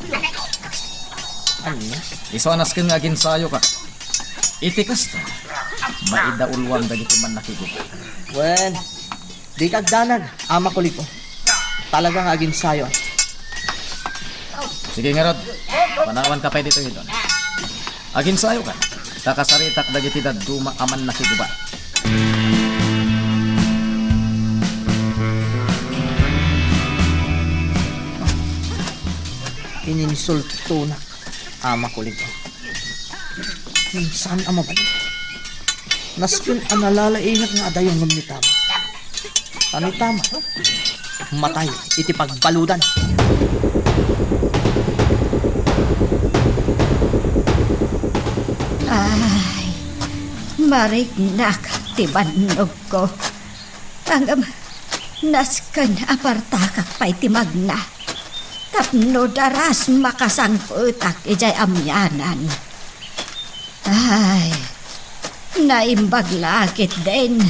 Ania? Isu a nasken nga aginsayoka. Iti kasta, maidauluam dagiti mannakigubat. Wen, dika agdanag, Ama Kuliko. Talaga nga aginsayo. Sige ngarud, panawanka pay ditoy, Didon. Aginsayoka, ta kasaritak dagiti dadduma a mannakigubat. Ininsultonak, Ama Kuliko. Saan a mabalin? Nasken a nalalaingek nga adayongem ni Tamar. Ta ni Tamar, matay iti pagbaludan. Ay, mariknak ti bannogko. Ngem, nasken a partakak pay ti magna. Tapno daras makasangpetak idiay amianan. Ay, naimbag la ketdin,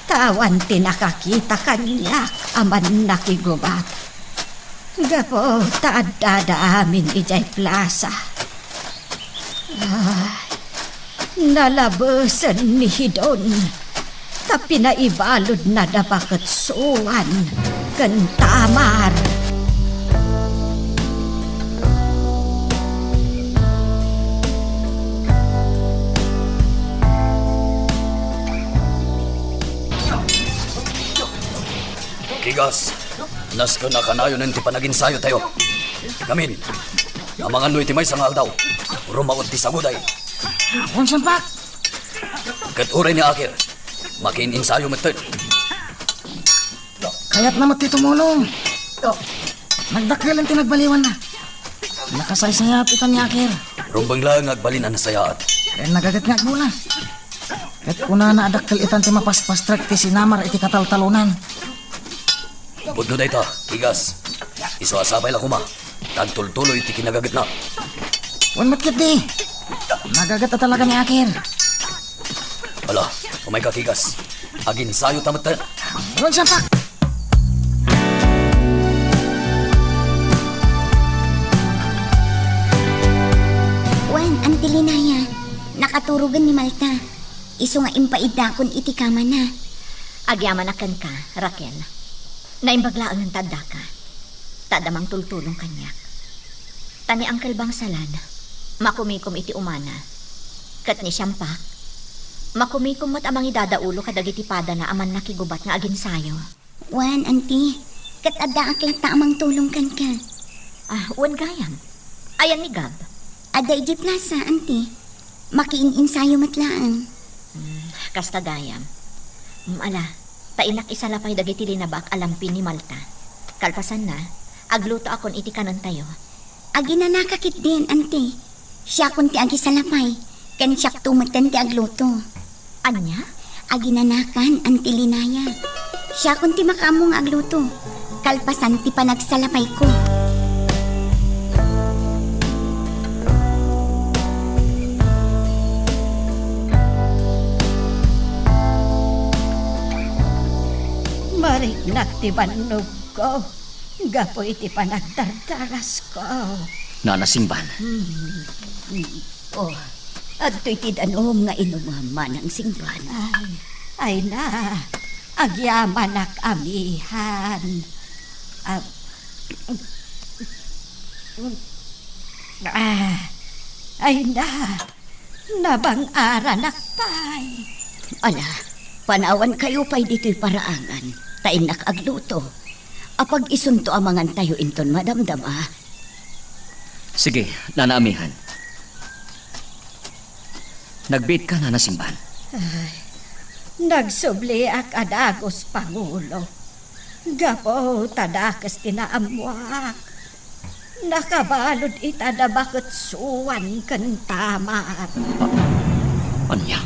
ta awan ti nakakita kaniak a mannakigubat. Gapu ta addada amin idiay plasa. Ay, nalabesen ni Hidon, ta pinaibaludna da baket Suan ken Tamar. Kigas, nasken a kanayonen ti panaginsayotayo. Ngamin, amanganno iti maysa nga aldaw, rumaut ti saguday. Wen, siampak! Ket uray ni Akir, makiin-insayo metten. Kayatna met ti tumulong. Nagdakkel ti nagbaliwanna. Nakasaysayaat ita ni Akir. Rumbeng laeng nga agbalin a nasayaat. Ken nagaget nga agbula. Ket kunana a dakkel itan ti mapaspastrek ti sinamar iti kataltalonan. Pudno dayta, Kigas. Isu a sapay la koma ta agtultuloy ti kinagagetna. Wen met ketdi. Nagaget a talaga ni Akir. Ala, umayka, Kigas. Aginsayota metten. Wen, siampak! Wen, Auntie Linaya, nakaturogen ni Malta. Isu nga impaiddakon iti kamana. Agyamanak kenka, Raquel. Naimbag laengen ta addaka. Ta adda mangtultulong kaniak. Ta ni Uncle Bangsalan, makumikom iti umana. Ket ni Siampak, makumikom met a mangidadaulo kadagiti padana a mannakigubat nga aginsayo. Wen, Auntie, ket addaak latta a mangtulong kenka. Ah, wen gayam. Ayan ni Gab? Adda idiay plasa, Auntie. Makiin-insayo met laeng. Hmm, kasta gayam. Hmm, ala, ta innak isalapay dagiti linabaak a lampin ni Malta. Kalpasanna, aglutoakon iti kanentayo. Aginanaka ketdin, Auntie. Siakon ti agisalapay, ken siakto metten ti agluto. Ania? Aginanakan, Auntie Linaya. Siakon ti makaammo nga agluto. Kalpasan ti panagsalapayko. Mariknak ti bannogko gapu iti panagdardarasko. Nana Singban. Hmm. Oh, adtoy ti danum nga inumam, Manang Singban. Ay, ay na, agyamanak amihan. Ah, ah, ay na, nabang-aranak pay. Ala, panawankayo pay ditoy paraangan, ta innak agluto. Apag-isunto a mangantayo inton madamdama. Sige, nana amihan. Nagbiitka, Nana Singban? Ay, nagsubliak a dagus, Pangulo. Gapu ta dakes ti naammoak. Nakabalud ita da baket Suan ken Tamar. A-, ania?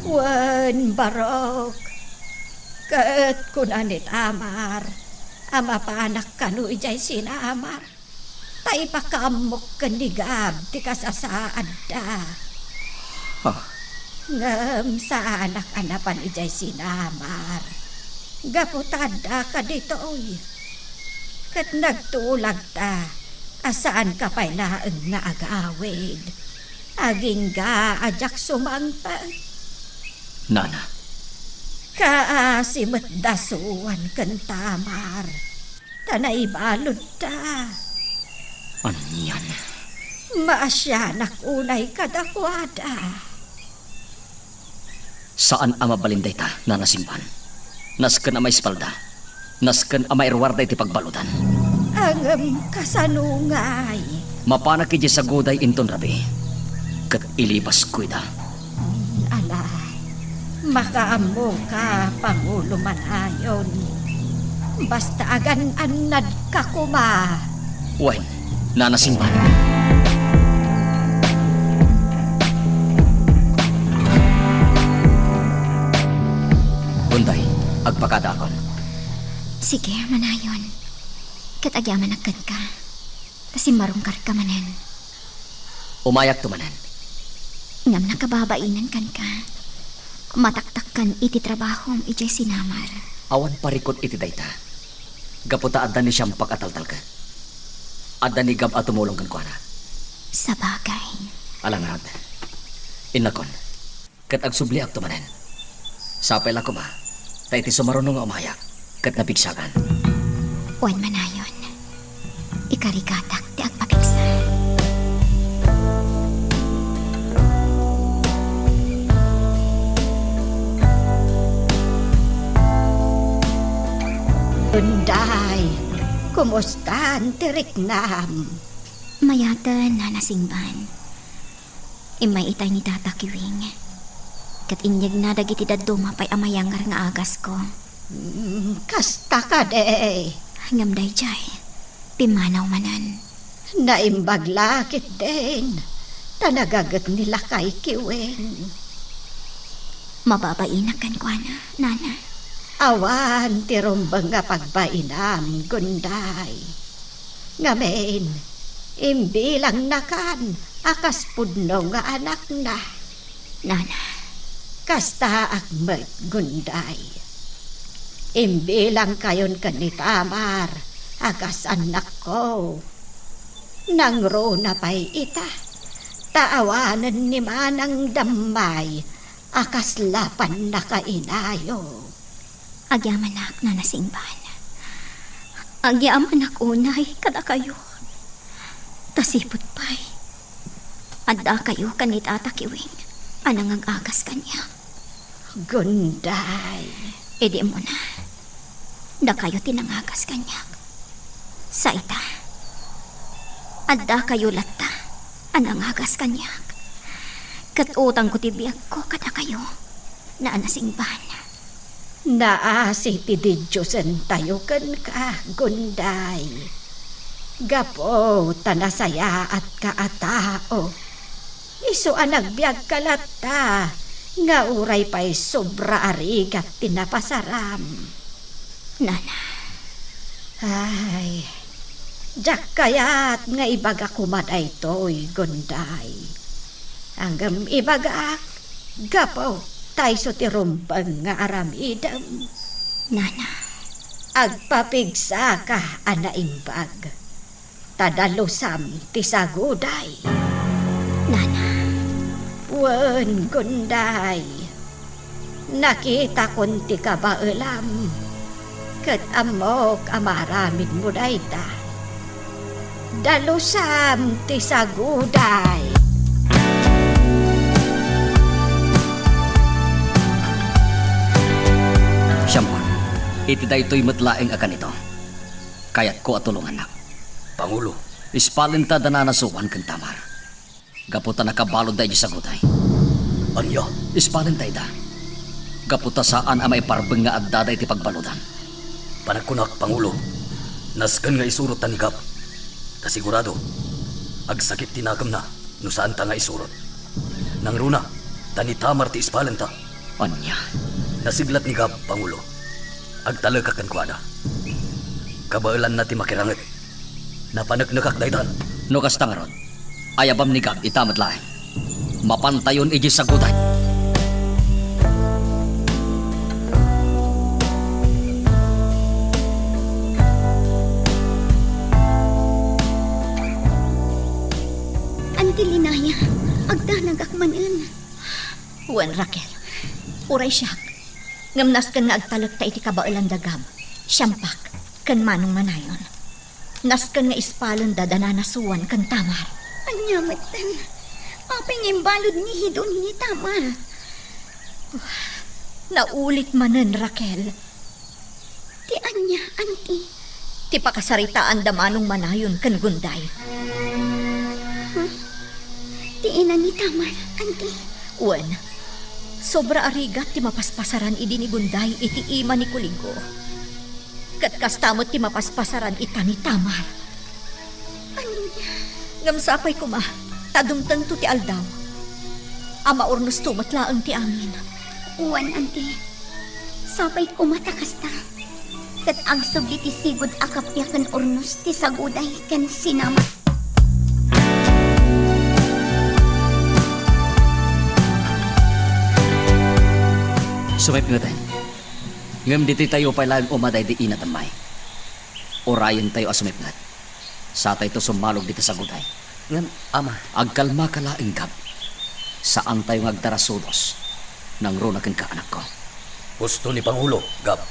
Wen, Barok. Ket kuna ni Tamar a mapanak kano idiay sinamar. Ta Ipakaammok ken ni Gab ti kasasaadda. Ha? Ngem saanak a napan idiay sinamar. Gapu ta addaka ditoy. Ket nagtulagta a saanka pay laeng nga agawid. Agingga a diak sumangpet. Nana. Kaasi met da Suan ken Tamar. Ta naibaludda. Anian? Maasianak unay kadakuada. Saan a mabalin dayta, Nana Singban. Nasken a maispalda. Nasken a mairuarda iti pagbaludan. Ngem kasano ngay? Mapanak idiay saguday inton rabii, ket ilibasko ida. Ala, makaammoka, Pangulo Manayon. Basta agan-annadka koma. Wen, Nana Singban. Gunday, agpakadaakon. Sige, Manayon. Ket agyamanak kenka. Ta simmarungkarka manen. Umayakto manen. Ngem nakababainen kenka. Mataktakkan iti trabahom idiay sinamar. Awan parikut iti dayta. Gapu ta adda ni Siampak a taltalkek. Adda ni Gab a tumulong kenkuana. Sabagay. Ala ngarud. Innakon. Ket agsubliakto manen. Sapay la koma, ta iti sumaruno nga umayak, ket napigsagan. Wen, Manayon, ikarigatak ti agpapigsa. Gunday, kumustan ti riknam? Mayaten, Nana Singban. Immay itay ni Tata Kiwing, ket inyegna dagiti dadduma pay a mayangar nga agasko. Mm, kasta kadi. Ngem daydiay, pimmanaw manen. Naimbag la ketdin, ta nagaget ni lakay Kiwing. Mababainak kenkuana, Nana. Awan ti rumbeng a pagbainam, Gunday. Ngamin, imbilangnakan a kas pudno nga anakna. Nana. Kastaak met, Gunday. Imbilangkayon ken ni Tamar a kas annakko. Nangruna pay ita, ta awanen ni Manang Dammay a kasla pannakainayo. Agyamanak, Nana Singban. Agyamanak unay kadakayo. Ta sipud pay, addakayo ken ni Tata Kiwing a nangag-agas kaniak. Gunday. Idi immuna, dakayo ti nangagas kaniak. Sa ita, addakayo latta a nangagas kaniak. Ket utangko ti biagko kadakayo, Nana Singban. Naasi ti didiosentayo kenka, Gunday. Gapu ta nasayaatka a tao, isu a nagbiagka latta nga uray pay sobra a rigat ti napasaram. Nana. Ay, diak kayat nga ibaga koma daytoy, Gunday. Ngem ibagak, gapu ta isu ti rumbeng nga aramidem. Nana. Agpapigsaka a naimbag, ta dalusam ti saguday. Nana. Wen, Gunday. Nakitakon ti kabaelam, ket ammok a maaramidmo dayta. Dalusam ti saguday. Siampak, iti daytoy met laeng a kanito, kayatko a tulongannak. Pangulo. Ispalenta da Nana Suan ken Tamar. Gapu ta nakabaludda idiay saguday. Ania? Ispalenta ida. Gapu ta saan a maiparbeng nga addada iti pagbaludan. Panagkunak, Pangulo, nasken nga isurotta ni Gab. Ta sigurado, agsakit ti nakemna no saanta nga isurot. Nangruna, ta ni Tamar ti ispalenta. Ania? Nasiglat ni Gab, Pangulo. Agtalekak kenkuana. Kabaelanna ti makiranget. Napaneknekak daytan. No kasta ngarud, ayabam ni Gab ita met laeng. Mapantayon idiay saguday. Anti Linaya, agdanagak manen. Wen, Raquel. Uray siak. Ngem nasken nga agtalekta iti kabaelan da Gab, Siampak, ken Manong Manayon. Nasken nga ispalenda da Nana Suan ken Tamar. Ania metten? Apay nga imbalud ni Hidon ni Tamar? Naulit manen, Raquel. Ti ania, Anti? Ti pakasaritaan da Manong Manayon ken Gunday. Huh? Ti ina ni Tamar, Anti? Wen, sobra a rigat ti mapaspasaran idi ni Gunday iti ima ni Kuligo. Ket kasta met ti mapaspasaran ita ni Tamar. Ania? Ngem sapay koma, ta dumtengto ti aldaw. A maurnosto met laeng ti amin. Wen, Anti. Sapay koma ta kasta. Ket agsubli ti sigud a kappia ken urnos ti saguday ken sinama. Sumipngeten. Ngem ditoytayo pay laeng umada idi inatemmay. Urayentayo a sumipnget. Satayto summalog dita saguday. Ngem, Ama. Agkalmaka laeng, Gab. Saantayo nga agdarasudos. Nangruna kenka, anakko. Husto ni Pangulo, Gab.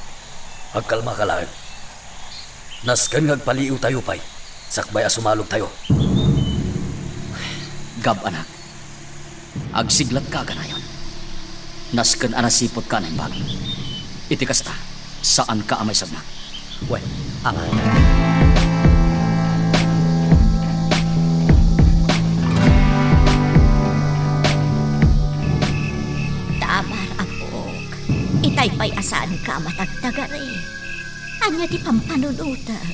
Agkalmaka laeng. Nasken nga agpaliiwtayo pay, sakbay a sumalogtayo. Gab, anak. Agsiglatka a ganayon. Nasken a nasiputka a naimbag. Iti kasta, saanka a maisagmak. Wen, Ama. Tamar, apok. Itay pay a saanka a matagtagari. Ania ti pampanunotem?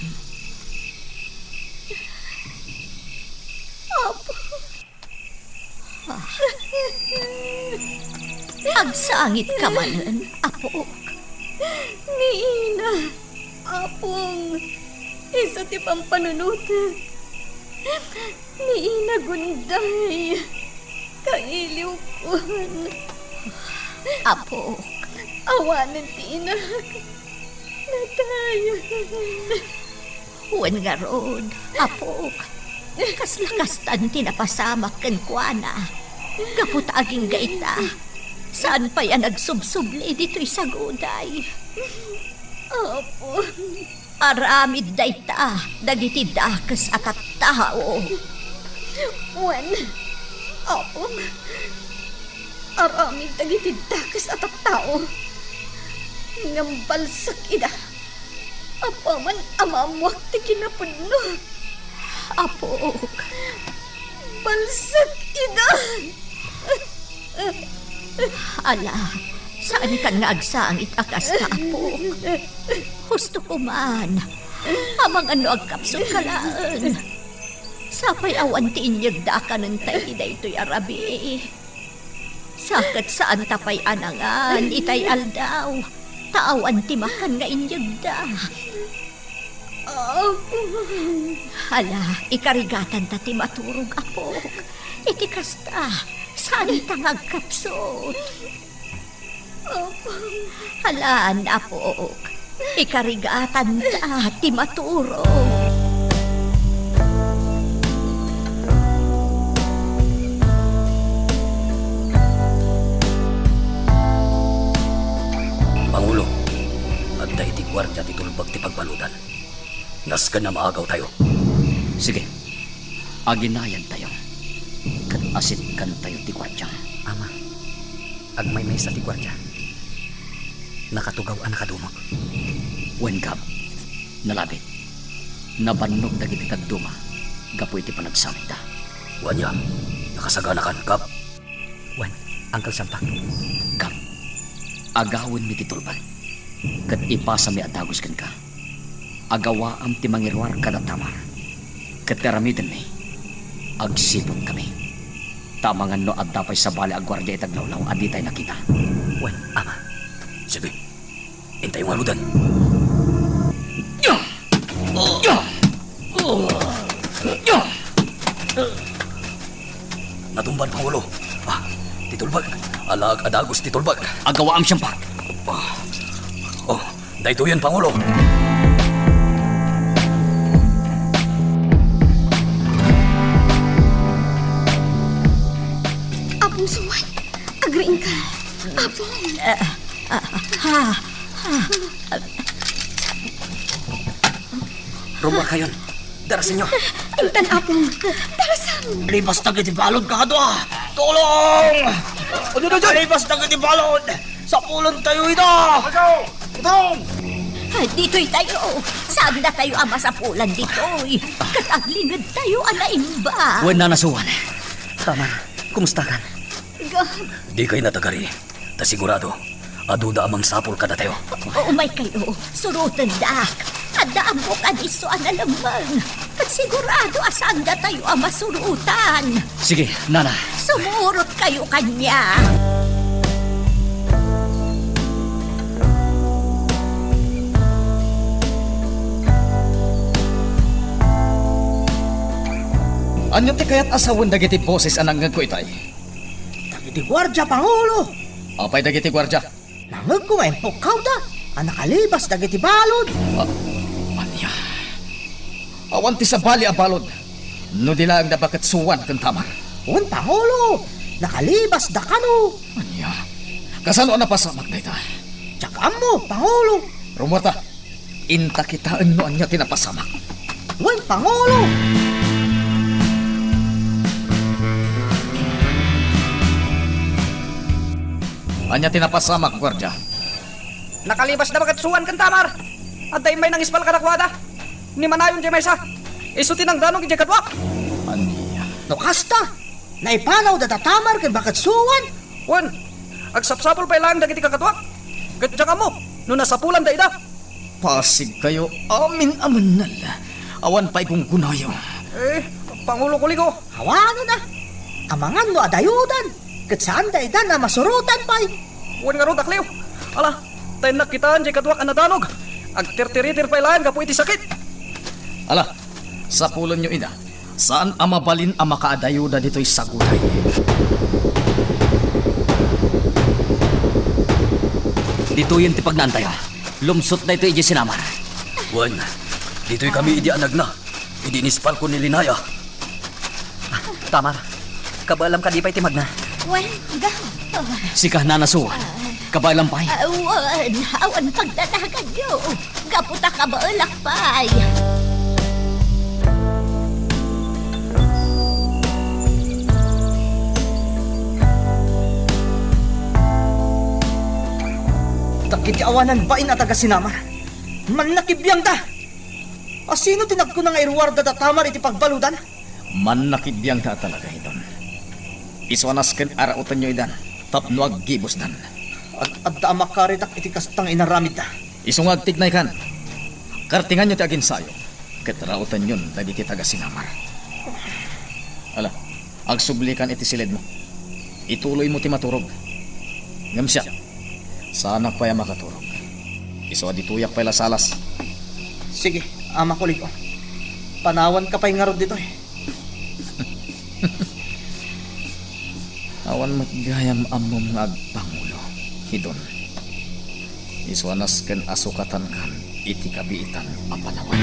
Apo. Agsangitka manen, apok. Ni Ina, Apong, isu ti pampanunotek. Ni Ina Gunday, kailiwkon. Apok. Awanen ti inak. Natayen. Wen ngarud, apok, kasla kastan ti napasamak kenkuana. Gapu ta agingga ita, saan pay a nagsubsubli ditoy saguday. Apo. Aramid dayta dagiti dakes a tattao. Wen, Apo. Aramid dagiti dakes a tattao, ngem balsek ida apaman a maammoak ti kinapudno. Apok. Balsek ida. Ala, saankan nga agsangit a kasta, apok. Husto koman. Amangan no agkapsutka laeng. Sapay awan ti inyegda a kanenta iti daytoy a rabii. Sa ket saanta pay a nangan itay aldaw, ta awan ti makan nga inyegda. Apo. Hala, ikarigatanta ti maturog, apok. Iti kasta, saanta nga agkapsut. Apong. Alan, apok. Ikarigatanta ti maturog. Pangulo, adda iti guardia ti tulbek ti pagbaludan. Nasken a maagawtayo. Sige. Aginayadtayo. Ket asitkantayo ti guardia. Ama, agmaymaysa ti guardia. Nakatugaw a nakadumot. Wen, Gab, nalabit. Nabannog dagiti dadduma gapu iti panagsangitda. Wen, ya. Nakasaganakan, Gab. Wen, Uncle Siampak. Gab, agawenmi ti tulbek, ket ipasami a dagus kenka. Agawaam ti mangiruar kada Tamar, ket ti aramidenmi, agsiputkami. Ta amangan no adda pay sabali a guardia iti aglawlaw a ditay nakita. Wen, Ama. Sige, intayo ngaruden. Ya! Ya! Oh! Ban, Pangulo. Ah, ti tulbek. Alaek a dagus ti tulbek. Agawaam siam, Pak. Ah. Oh, daytoyen, Pangulo. Apong Suan, agriingka. Apong. Rummuarkayon. Darasenyo. Intan, Apong. Darasan. Libas dagiti balud kadua. Tulong! Libas dagiti balud. Sapulentayo ida. Ito! Ito! Ah, ditoy tayo. Saandatayo a masapulan ditoy. Ket aglingedtayo a naimba. Wen, Nana Suan. Tamar, kumustakan? Ga- Dikay natagari. Ta sigurado, aduda a mangsapul kadatayo. Umaykayo, surotendak. Adda ammok a disso a nalemmeng. Ket sigurado a saandatayo a masurotan. Sige, Nana. Sumurotkayo kaniak. Ania ti kayat a sawen dagiti boses a nangngegko itay? Dagiti guardia, Pangulo. Apay dagiti guardia? Nangngegko nga impukkawda a nakalibas dagiti balud. Ah, ania? Awan ti sabali a balud no di laeng da Baket Suan ken Tamar. Wen, Pangulo, nakalibasda kano. Ania? Kasano a napasamak dayta? Diak ammo, Pangulo. Rummuarta. Inta kitaen no ania ti napasamak. Wen, Pangulo! Ania ti napasamak, guardia? Nakalibas da Baket Suan ken Tamar. Adda immay nangispal kadakuada. Ni Manayon diay maysa. Isu ti nangdanog idiay kaduak. Ania? No kasta, naipanawda da Tamar ken Baket Suan? Wen, agsapsapul pay laeng dagiti kakaduak. Ket diak ammo no nasapulanda ida. Pasigkayo amin a mennel. Awan pay gunggonayo. Eh, Pangulo Kuligo. Awanen a. Amangan no adayodan, ket saanda idan a masurotan pay. Wen ngarud, Akleo. Ala, ta innak kitaen diay kaduak a nadanog. Agtirtiritir pay laeng gapu iti sakit. Ala, sapulenyo ida. Saan a mabalin a makaadayoda ditoy saguday. Ditoyen ti pagnaantayo. Lumsot daytoy idiay sinamar. Wen, ditoy kami idi anagna, idi inispalko ni Linaya. Tamar, kabaelam kadi pay ti magna? Wen, ga. Sika, Nana Suan. Kabaelam pay? Ah, wen, awan pagdanaganyo. Gapu ta kabaelak pay. Dagiti awanan bain a taga-sinamar, mannakibiangda. A, sino ti nagkuna nga iruarda da Tamar iti pagbaludan? Mannakibiangda a talaga, Hidon. Isu a nasken a raotenyo idan tapno aggibusdan. Ad-adda a makaritak iti kasta nga inaramidda. Isu nga agtignaykan. Kartinganyo ti aginsayo, ket raotenyon dagiti taga-sinamar. Ala, agsublikan iti silidmo. Ituloymo ti maturog. Ngem siak, saanak pay a makaturog. Isu a ditoyak pay lasalas. Sige, Ama Kuligo. Panawanka pay ngarud ditoy. Awan met gayam ammom nga agpangulo, Hidon. Isu a nasken a sukatankan iti kabiitan a panawen.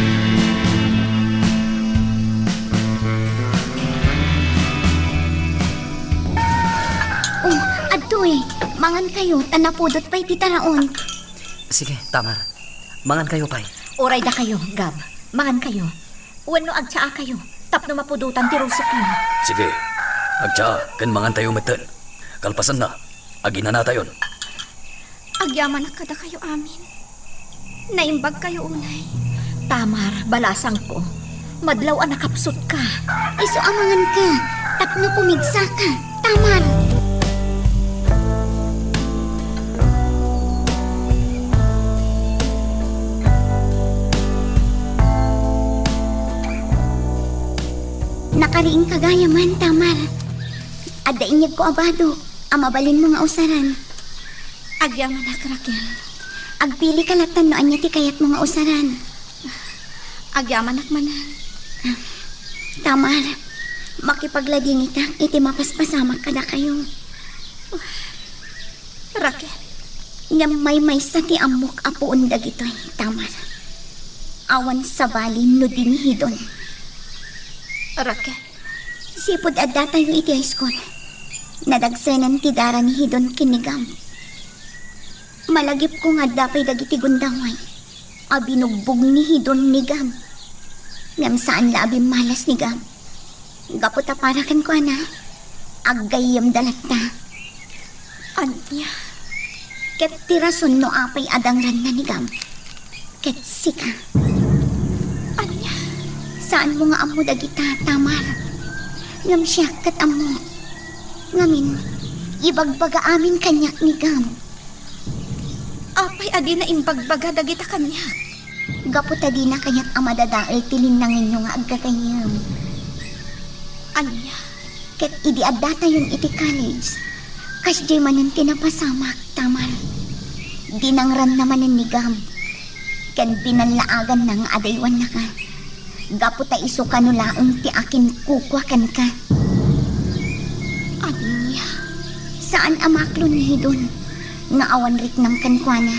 Oh, adtoy, mangankayo, ta napudot pay ti taraon. Sige, Tamar. Mangankayo pay. Uray dakayo, Gab. Mangankayo. Wenno agtsaakayo tapno mapudotan ti rusokyo. Sige. Agtsaa ken mangantayo metten. Kalpasanna, aginanatayon. Agyamanak kadakayo amin. Naimbagkayo unay. Tamar, balasangko. Madlaw a nakapsutka. Isu a manganka tapno pumigsaka. Tamar! Nakariingka gayam, Tamar. Adda inyegko a bado a mabalinmo nga usaran. Agyamanak, Raquel. Agpilika latta no ania ti kayatmo nga usaran. Agyamanak manen. Tamar, Makipagladingitak iti mapaspasamak kadakayo. Raquel. Ngem maymaysa ti ammok a puon dagitoy, Tamar. Awan sabali no di ni Hidon. Raquel. Sipud addatayo iti high school, nadagsenen ti dara ni Hidon ken ni Gab. Malagipko nga adda pay dagiti gundaway a binugbog ni Hidon ni Gab. Ngem saan la a bimmalas ni Gab. Gapu ta para kenkuana, aggayyemda latta. Ania? Ket ti rason no apay a dangranna ni Gab ket sika. Ania? Saanmo nga ammo dagita, Tamar. Ngem siak ket ammo. Ngamin, ibagbaga amin kaniak ni Gab. Apay a dina imbagbaga dagita kaniak? Gapu ta dina kaniak a madadael ti linnangenyo nga aggagayyem. Ania? Ket idi addatayon iti college, kasdiay manen ti napasamak, Tamar. Dinangranna manen ni Gab, ken binallaaganna nga adaywannaka. Gapu ta isu kano laeng ti akinkukua kenka. Ania? Saan a maklon ni Hidon nga awan riknam kenkuana.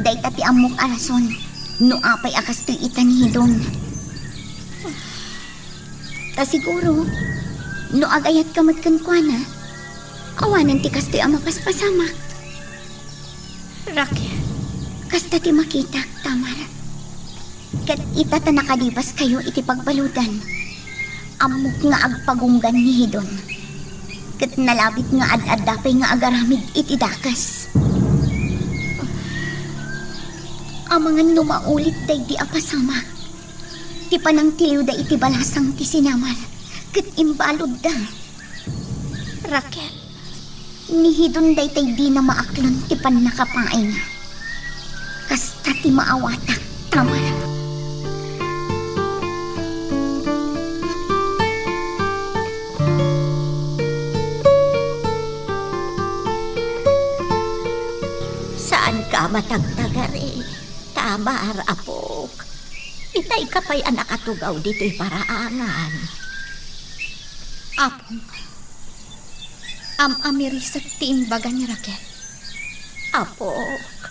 Dayta ti ammok a rason no apay a kastoy ita ni Hidon. Ta siguro, no agayatka met kenkuana, awanen ti kastoy a mapaspasamak. Raquel. Kasta ti makitak, Tamar. Ket ita ta nakalibaskayo iti pagbaludan, ammok nga agpagunggan ni Hidon. Ket nalabit nga ad-adda pay nga agaramid iti dakes. Amangan no maulit daydi a pasamak, ti panangtiliwda iti balasang ti sinamar ket imbaludda. Raquel. Ni Hidon daytay dina maaklon ti pannakapaayna. Kasta ti maawatak, Tamar. Saanka a matagtagari, Tamar, apok. Itayka pay a nakatugaw ditoy paraangan. Apong, am-amirisek ti imbaga ni Raquel. Apok.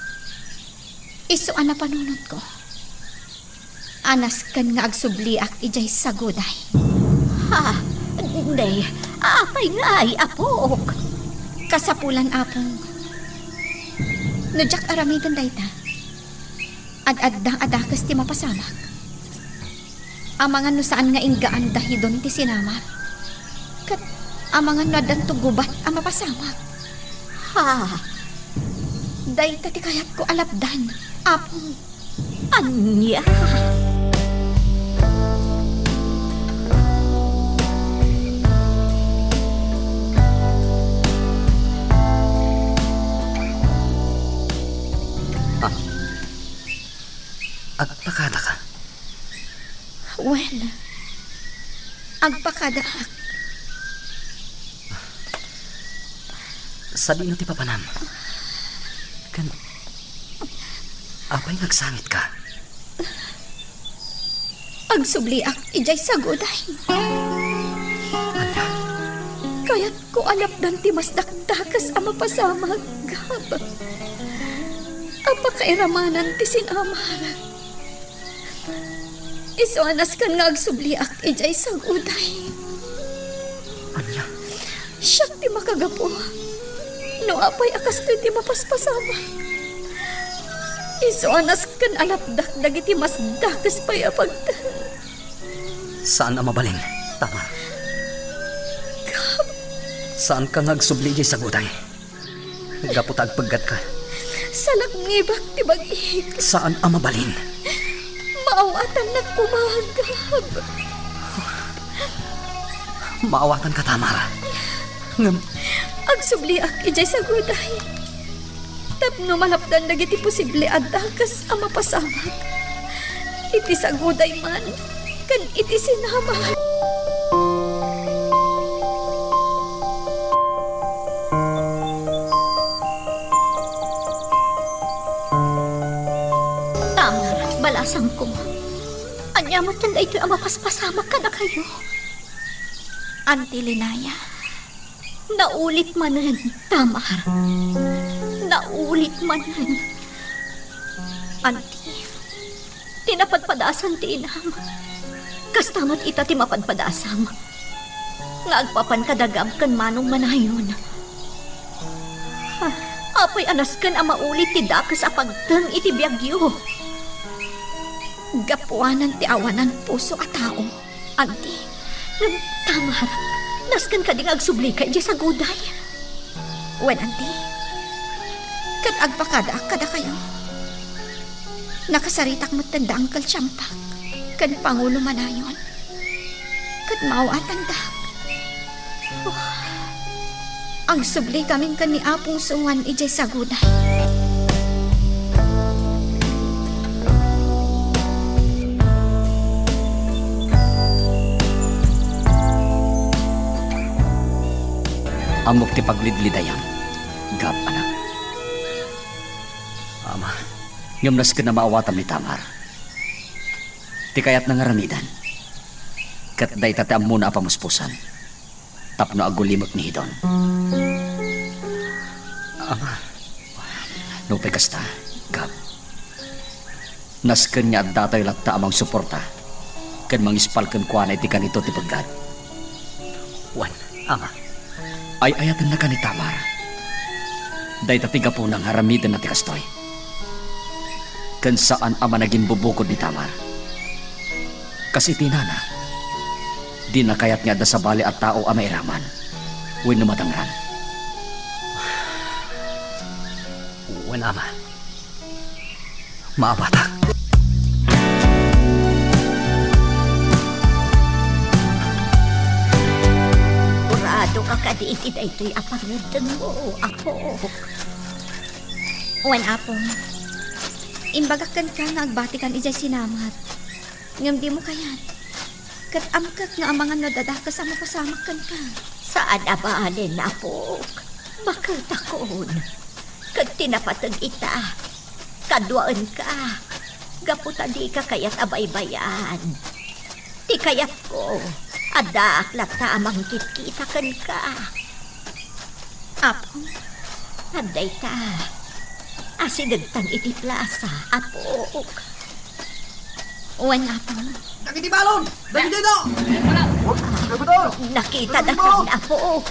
Isu a napanunotko. A nasken nga agsubliak idiay saguday. Ha? Nay, apay ngay, apok? Kasapulan, apong. No diak aramiden dayta, ad-adda a dakes ti mapasamak. Amangan no saan nga inggaan da Hidon ti sinamar. Ket amangan no addanto gubat a mapasamak. Ha? Dayta ti kayatko a lapdan, apong. Ania? Ah. Agpakadaka? Wen, agpakadaak. Sadino ti papanam? Ken apay nga agsangitka? Agsubliak idiay saguday. Ania? Kayatko a lapdan ti mas dakdakes a mapasamak, Gab. A pakairamanan ti sinamar. Isu a nasken nga agsubliak idiay saguday. Ania? Siak ti makagapu. No apay a kastoy ti mapaspasamak. Isu a nasken a lapdak dagiti mas dakes pay a pagtan. Saan a mabalin, Tamar. Gab. Saanka nga agsubli idiay saguday. Gapu ta agpeggatka. Salaknibak ti bagik. Saan a mabalin. Maawatannak koma, Gab. Maawatanka, Tamar. Ngem agsubliak idiay saguday. Tapno malapdan dagiti posible a dakes a mapasamak iti saguday man ken iti sinamar. Tamar, balasangko. Ania met daytoy a mapaspasamak kadakayo? Auntie Linaya, naulit manen, Tamar. Naulit manen. Auntie, ti napadpadasan ti inam, kasta met ita ti mapadpadasam nga agpapan kada Gab ken Manong Manayon. Ah, apay a nasken a maulit ti dakes a pagteng iti biagyo? Gapuanan ti awanan puso a tao, Auntie. Ngem, Tamar, nasken kadi nga agsublika idiay saguday? Wen, Auntie, ket agpakadaak kadakayo. Nakasaritak metten da Uncle Champak ken Pangulo Manayon. Ket maaw-atandak. Oh, agsubli kami ken ni Apong Suan idiay saguday. Ammok ti paglidlidayam, Gab, anak. Ama. Ngem nasken a maawatam ni Tamar. Ti kayatna nga aramiden, ket dayta ti ammona a pamuspusan tapno agulimek ni Hidon. Ama. Nupay kasta, Gab, nasken nga addatayo latta a mangsuporta ken mangispal kenkuana iti kanito ti peggad. Wen, Ama. Ay-ayatennaka ni Tamar. Dayta ti gapuna nga aramidenna ti kastoy. Ken saan a managimbubukod ni Tamar. Kas iti nana, dina kayat nga adda sabali a tao a mairaman wenno madangran. Wen, Ama. Maawatak. Purado ka kadi iti daytoy a pangngeddengmo, Apo. Wen, Apong, imbagak kenka nga agbatikam idiay sinamar. Ngem dimo kayat. Ket amkek nga amangan no adda dakes a mapasamak kenka. Saan a bale, Apok. Baketakon. Ket ti napateg ita, kaduaenka. Gapu ta dika kayat a baybay-an. Ti kayatko, addaak latta a mangkitkita kenka. Apong, adda ita. Asidegtan iti plasa, Apok. Wen, Apong. Dagiti balon! Dagiti ito! Nakita dakami, Apok.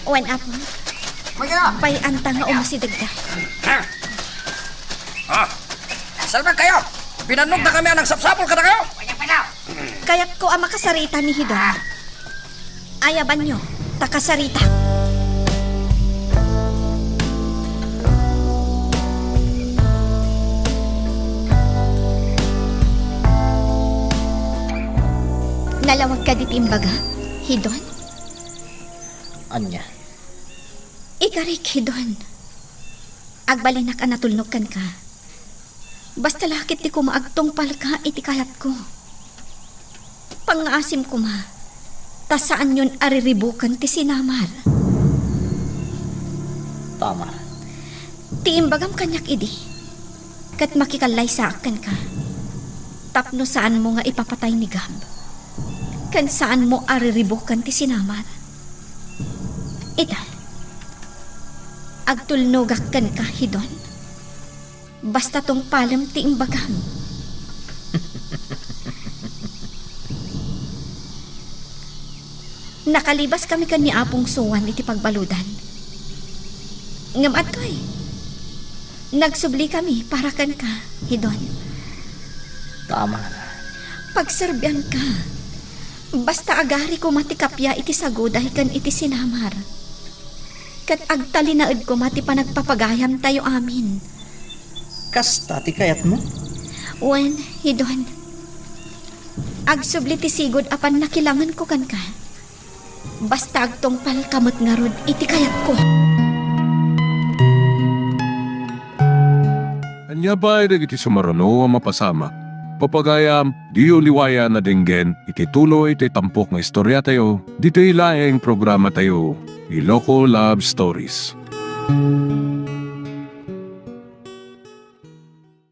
Wen, Apong. Mayka! Pay-anta nga umasidegda. Ah! Salbag kayo! Binannog dakami a nagsapsapul kadakayo! Kayatko a makasarita ni Hidon. Ayabanyo, ta kasaritak. Nalawag kadi ti imbaga, Hidon? Ania? Ikarik, Hidon. Agbalinak a natulnog kenka. Basta la ket ti koma agtungpalka iti kayatko. Pangngaasim koma, ta saanyon a riribuken ti sinamar. Tamar. Ti imbagam kaniak idi, ket makikallaysaak kenka. Tapno saanmo nga ipapatay ni Gab, ken saanmo a riribuken ti sinamar. Ita, agtulnogak kenka, Hidon. Basta tungpalem ti imbagam. Nakalibaskami ken ni Apong Suan iti pagbaludan. Ngem adtoy, nagsublika para kenka, Hidon. Tamar. Pagserbianka. Basta agari koma ti kappia iti saguday ken iti sinamar. Ket agtalinaed koma ti panagpapagayamtayo amin. Kasta ti kayatmo? Wen, Hidon. Agsubli ti sigud a pannakilangenko kenka. Basta agtungpalka met ngarud iti kayatko. Ania pay dagiti sumaruno a mapasamak, papagayam, diyo liwayan a denggen iti tuloy ti tampok nga istoriatayo, ditoy laeng programatayo, Iloko Love Stories.